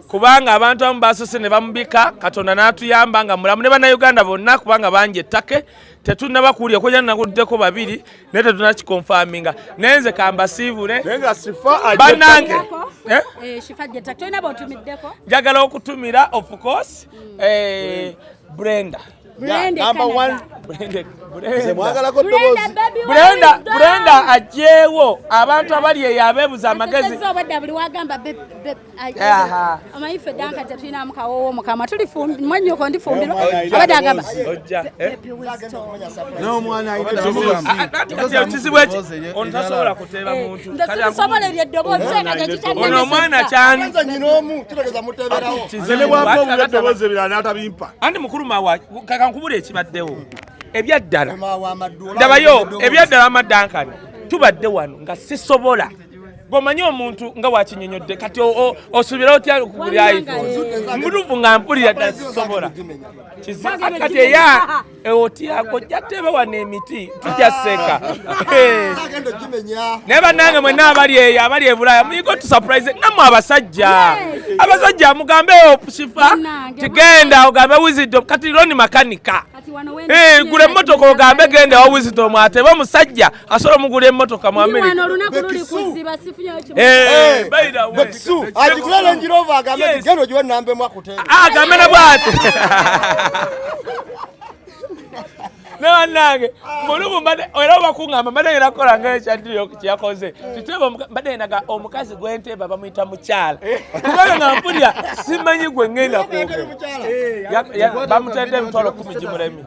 kubanga abantu abamu baasose ne bamubika, Katonda n'atuyamba nga mulamu ne Bannayuganda bonna kubanga bangi ettake tetunnaba kuwulira kojja naguddeko babiri naye tetunnakikonfaminga. Naye nze kambasiibule. Naye nga Sifa ajja Bannange. ettake. Shifa ajja ettake. Tolina bw'otumiddeko? Njagala okutumira of course Brenda. Brenda Number Canada. one. Brenda, Nze mwagalako Brenda, ddoboozi. baby, Brenda, wisdom. Brenda ajjeewo abantu abali eyo abeebuza amagezi. Asesezza obwedda buli wagamba Aha. omanyi ffe Duncan tetulinamu kawoowo mukama tuli mwannyoko ndifumbirwa abadde agamba Ojja. baby wisdom. N'omwana alina eddoboozi. Kati ekizibu eki ono tasobola kuteeba muntu. Nze sirisobola eryo eddoboozi kyeka gye Ono omwana kyani Nze nyina omu kitegeeza muteberawo. Nze ne bw'ampa obubi eddoboozi ebirala n'atabimpa. Anti mukulu Mawa kakankubula ekibaddewo ebyaddala ndabayo ebyaddala amaddankani tubadde wano nga sisobola gwomanyi omuntu nga wakinyonyodde kati osuubira otya okugula iPhone mutuufu nga mpulira ddala sisobola kati eya otyako ojja teebe wano emiti tujja seka. Naye bannange mwenna abali eyo abali e Bulaaya muyigo tusurprise nammwe abasajja abasajja mugambe Shifa tigenda ogambe Wisdom kati Roni makanika. Eh, gula emmotoka ogambe genda wa Wisdom atebe omusajja asobola omugula emmotoka mu America. Wano olunaku luli kuziba sifunyeyo kimu. Eh, by the way. Bekisu agigula Range Rover agambe nti genda ogiwe namba emu akuteebe. Agambe na bw'ati. Nabanange mulumu mbadde era oba kuŋŋamba mbadde ngenda kukola nga ekyaddiyo kyeyakoze titeeba mbadde ngendaga omukazi gwenteeba bamuyita mukyala kubanga nga mpulira simanyi gwe ŋŋenda kwogera bamutedde 100,000 gimulemi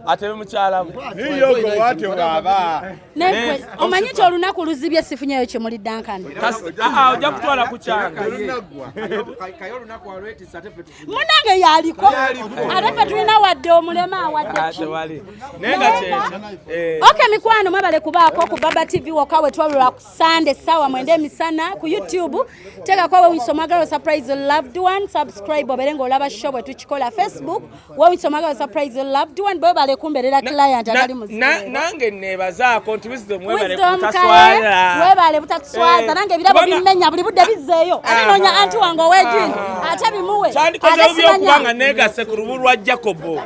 atebe mukyala we. Niyo gwe bw'atyo bw'aba. Naye omanyi nti olunaku luzibye sifunyeyo kimuli Duncan. Ojja kutwala ku kyange. Munange yaliko ate ffe tulina wadde omulema awadde ki. Okay mikwano mwebale kubaako ku Baba TV wokka we twalula ku Sunday ssaawa 9 emisana ku YouTube teekako Wewunyisa Omwagalwa Surprise Loved One subscribe obeere ng'olaba show bwe tukikola Facebook Wewunyisa Omwagalwa Surprise Loved One bwebale kumbeerera client atali muzibu. Nange neebazaako nti Wisdom webale Wisdom butaswala. Kaye webale butatuswaza nange ebirabo bimmenya buli budde bizzeeyo ate noonya anti wange ow'ejini ate bimuwe. Kyandikoze bubi okuba nga neegasse ku lubu lwa Jacobo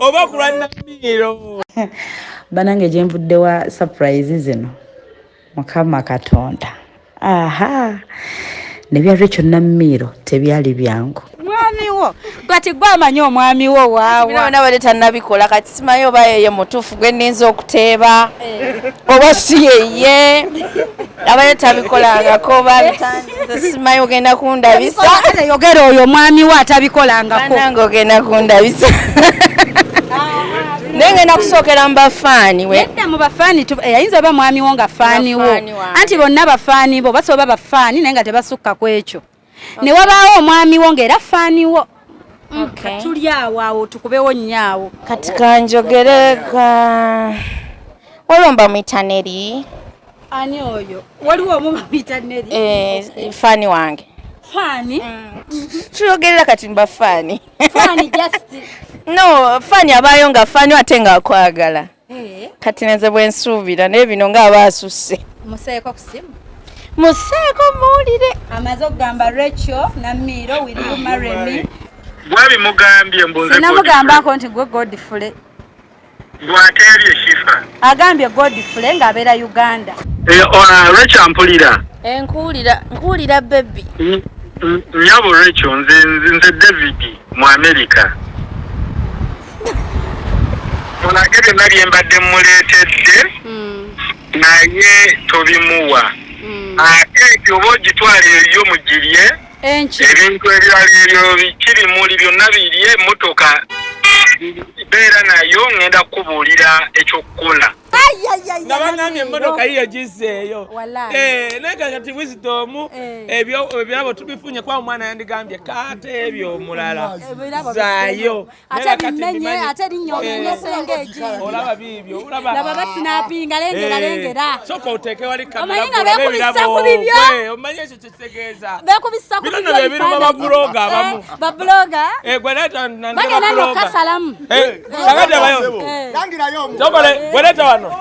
oba ku lwa Namiiro. Banange gye nvudde wa surprise zino Mukama Katonda aha nebya Rachel Namiiro tebyali byangu. Mwami wo kati gwe amanyi omwami wo waawa. Bino byonna badde tannabikola kati simanyi oba yeye mutuufu gwe nninza okuteeba oba si yeye abadde tabikolangako oba bitandise simanyi ogenda kundabisa. Yogera oyo omwami wo atabikolangako. Bannange ogenda kundabisa. Naye ngenda kusookera mu bafaani we. Nedda mu bafaani ayinza oba mwami wo nga faani wo. Anti bonna bafaani bo basobola bafaani naye nga tebasukka ku ekyo. Ne wabaawo omwami wo ng'era faani wo. Tuli awo awo tukubewo nnyo awo. Kati kanjogere ka waliwo bamuyita Neri. Ani oyo? Waliwo omu bamuyita Neri. Faani wange. Faani? Tuyogerera kati mu bafaani. Faani just. No, faani abaayo nga faani ate ng'akwagala. Kati nze bwe nsuubira naye bino ng'aba asusse. Museeko ku simu. Museeko muwulire. Amaze okugamba Rachel Namiiro will you marry me? Gwabimugambye mbu nze Sinamugambako nti gwe Godfrey. Gwateebye Shifa. Agambye Godfrey ng'abeera Uganda. Rachel mpulira. Nkuwulira baby. Nnyabo Rachel nze David mu America. Mulage byonna bye mbadde mmuleetedde naye tobimuwa. Ate ekyo oba ogitwala eyo mugirye ebintu ebirala ebyo bikibimuli byonna birye emmotoka beera nayo ngenda kukubuulira ekyokukola. Nga bangambye emmotoka yiyo gizzeeyo. Naye kati Wisdom ebirabo tubifunye kuba omwana yandigambye kaate ebyo omulala zaayo. Ate bimenye ate linnya omenye senga egindi. Olaba biibyo olaba. Laba basinapinga lengera lengera. Sooka oteeke wali kamera Omanyi nga beekubisa ku bibyo. Omanyi ekyo kye kitegeeza. Beekubisa ku bibyo. Bino bye biruma babuloga abamu. Babuloga. Gwe leeta bagenda nno kasalamu. Kakati abayo. Langirayo omu. Tokole gwe leeta wano.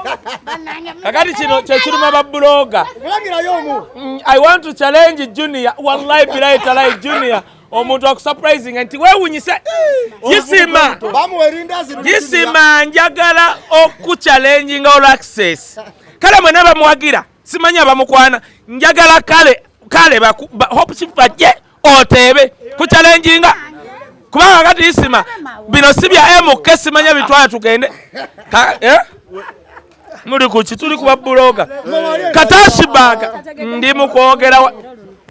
Kakati kino kye kiruma babuloga. Langirayo omu. I want to challenge Junior. Wallahi bilahi talahi Junior. Omuntu akusurprising nti weewunyise. Yisima. Yisima njagala okuchallenginga all access. Kale mwenna bamuwagira simanyi abamukwana njagala kale kale Hope Shifa je oteebe kuchallenginga kubanga kati Yisima bino si bya MK simanya bitwala tugende. Muli kuki tuli kuba buloga. Katashibaka ndi mukwogera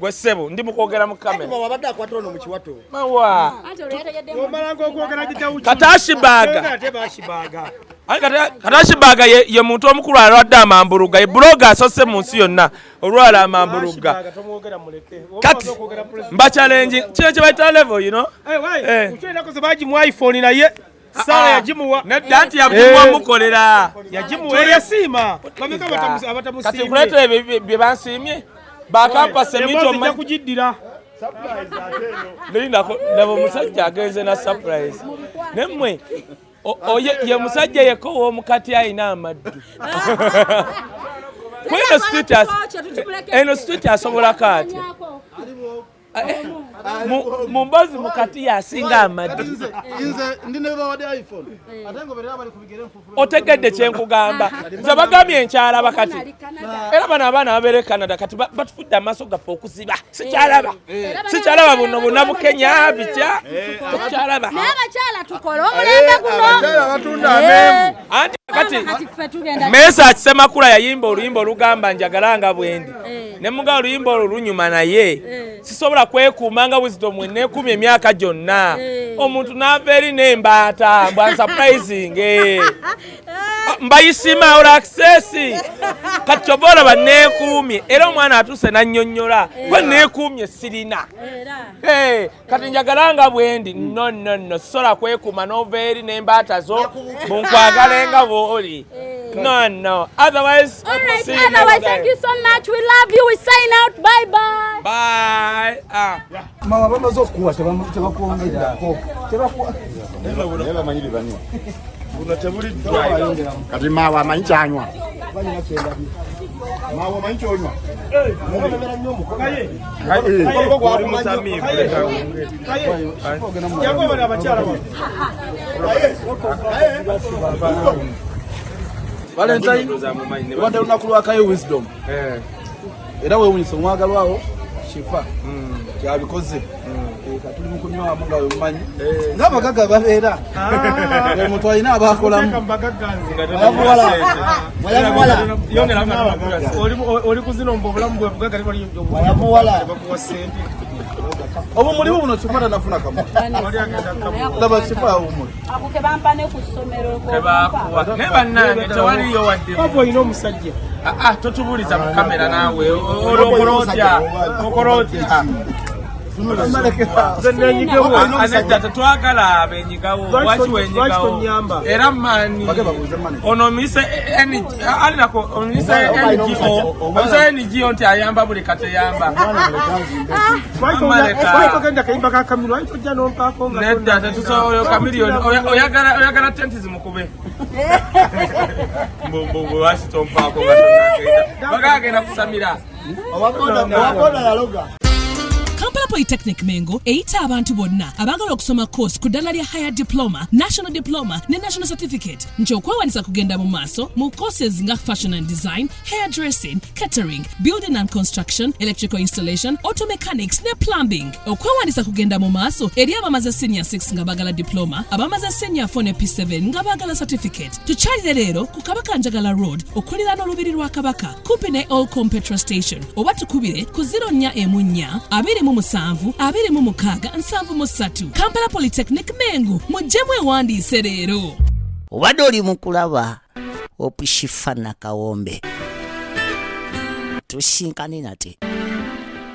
gwe ssebo ndi mukwogera mu kamera. Wabadde akwata ono mu kiwato. Mawa. Katashibaka. Katashibaka ye muntu omukulu alwadde amambuluga. Ye buloga asose mu nsi yonna olwala amambuluga. Kati mba challenge kino kye bayita level you know. Ukyali bagimuwa iPhone naye Sara yagimuwa. Nedda anti yagimuwa mukolera. Yagimuwa yasiima. Bameka abatamusiimye. Kati nkuleetera bye bansiimye. Bakampasa emiti omanyi kugiddira. Lindako laba omusajja agenze na surprise. Nammwe ye musajja yekka ow'omukati alina amaddu. Kweno street eno street asobolako atya? Mu mboozi mukati yasinga amaddu. Nze ndi ne bawadde iPhone. Ate ngoberera bali ku bigere nfufu. Otegedde kye nkugamba. Nze bagambye nkyalaba kati. Era bano abaana babeera e Canada kati batufudde amaaso gaffe okuziba. Sikyalaba. Sikyalaba buno buna Bukenya bitya. Sikyalaba. Naye abakyala tukole omulembe guno. Abakyala batunda amenvu. Anti kati Mesa Kisemakula yayimba oluyimba olugamba njagala nga bwendi. Ne muga oluyimba olwo lunyuma naye sisobola kwekuuma nga Wisdom we neekuumye emyaka gyonna. Omuntu n'ava eri n'embaata mbwa surprising. Mbayisima all access. Kati kyova olaba neekuumye era omwana atuuse n'annyonnyola gwe neekuumye sirina. Kati njagala nga bwendi no no no sisobola kwekuuma n'ova eri n'embaata zo bunkwagale nga bw'oli. No no otherwise. All right, otherwise thank you so much. We love you. We sign out. Bye bye. Bye. Mama bamaze okukuwa tebakwongerako. Naye bamanyi bye banywa. Buno tebuliddwa. Kati maawe amanyi kyanywa. Maawe amanyi kyonywa. Valentine lubadde lunaku lwa Kaye Wisdom era weewunyisa omwagalwawo Shifa kyabikoze. Katuli mu kunywamu nga wemumanyi ng'abagagga babeera omuntu alina abaakolamu. Oli kuzina ombu obulamu bwe bugagga bakuwa ssente. Obumuli buno Shifa tanafuna kamu. Laba Shifa obumuli. Ako ke bampa ne ku ssomero. Naye bannange tewaliyo wadde. Papa olina omusajja. Totubuuliza mu kamera naawe. Okola otya? Okola otya? Anedda tetwagala abenyigawo. Lwaki wenyigawo? Era mani ono mise alinako omise NGO omise NGO nti ayamba buli kateyamba. Nedda tetusobola Chameleone oyagala tenti zimukube. Mbu lwaki tompaako nga tonnagenda? Bagagenda kusamira. Owaboda yaloga. Kampala Polytechnic Mengo eyita abantu bonna abaagala okusoma course ku ddala lya Higher Diploma, National Diploma ne National Certificate nti okwewandiisa kugenda mu maaso mu courses nga Fashion and Design, Hairdressing, Catering, Building and Construction, Electrical Installation, Auto Mechanics ne Plumbing. Okwewandiisa kugenda mu maaso eri abamaze Senior 6 nga baagala diploma, abamaze Senior 4 ne P7 nga baagala certificate. Tukyalire leero ku Kabaka Njagala Road okuliraana olubiri lwa Kabaka kumpi ne Olcom Petrol Station oba tukubire ku 04 27 26 73. Kampala Polytechnic Mengo mujje mwewandiise leero. Obadde oli mu kulaba Hope Shifa Nakawombe. Tusinkane nate.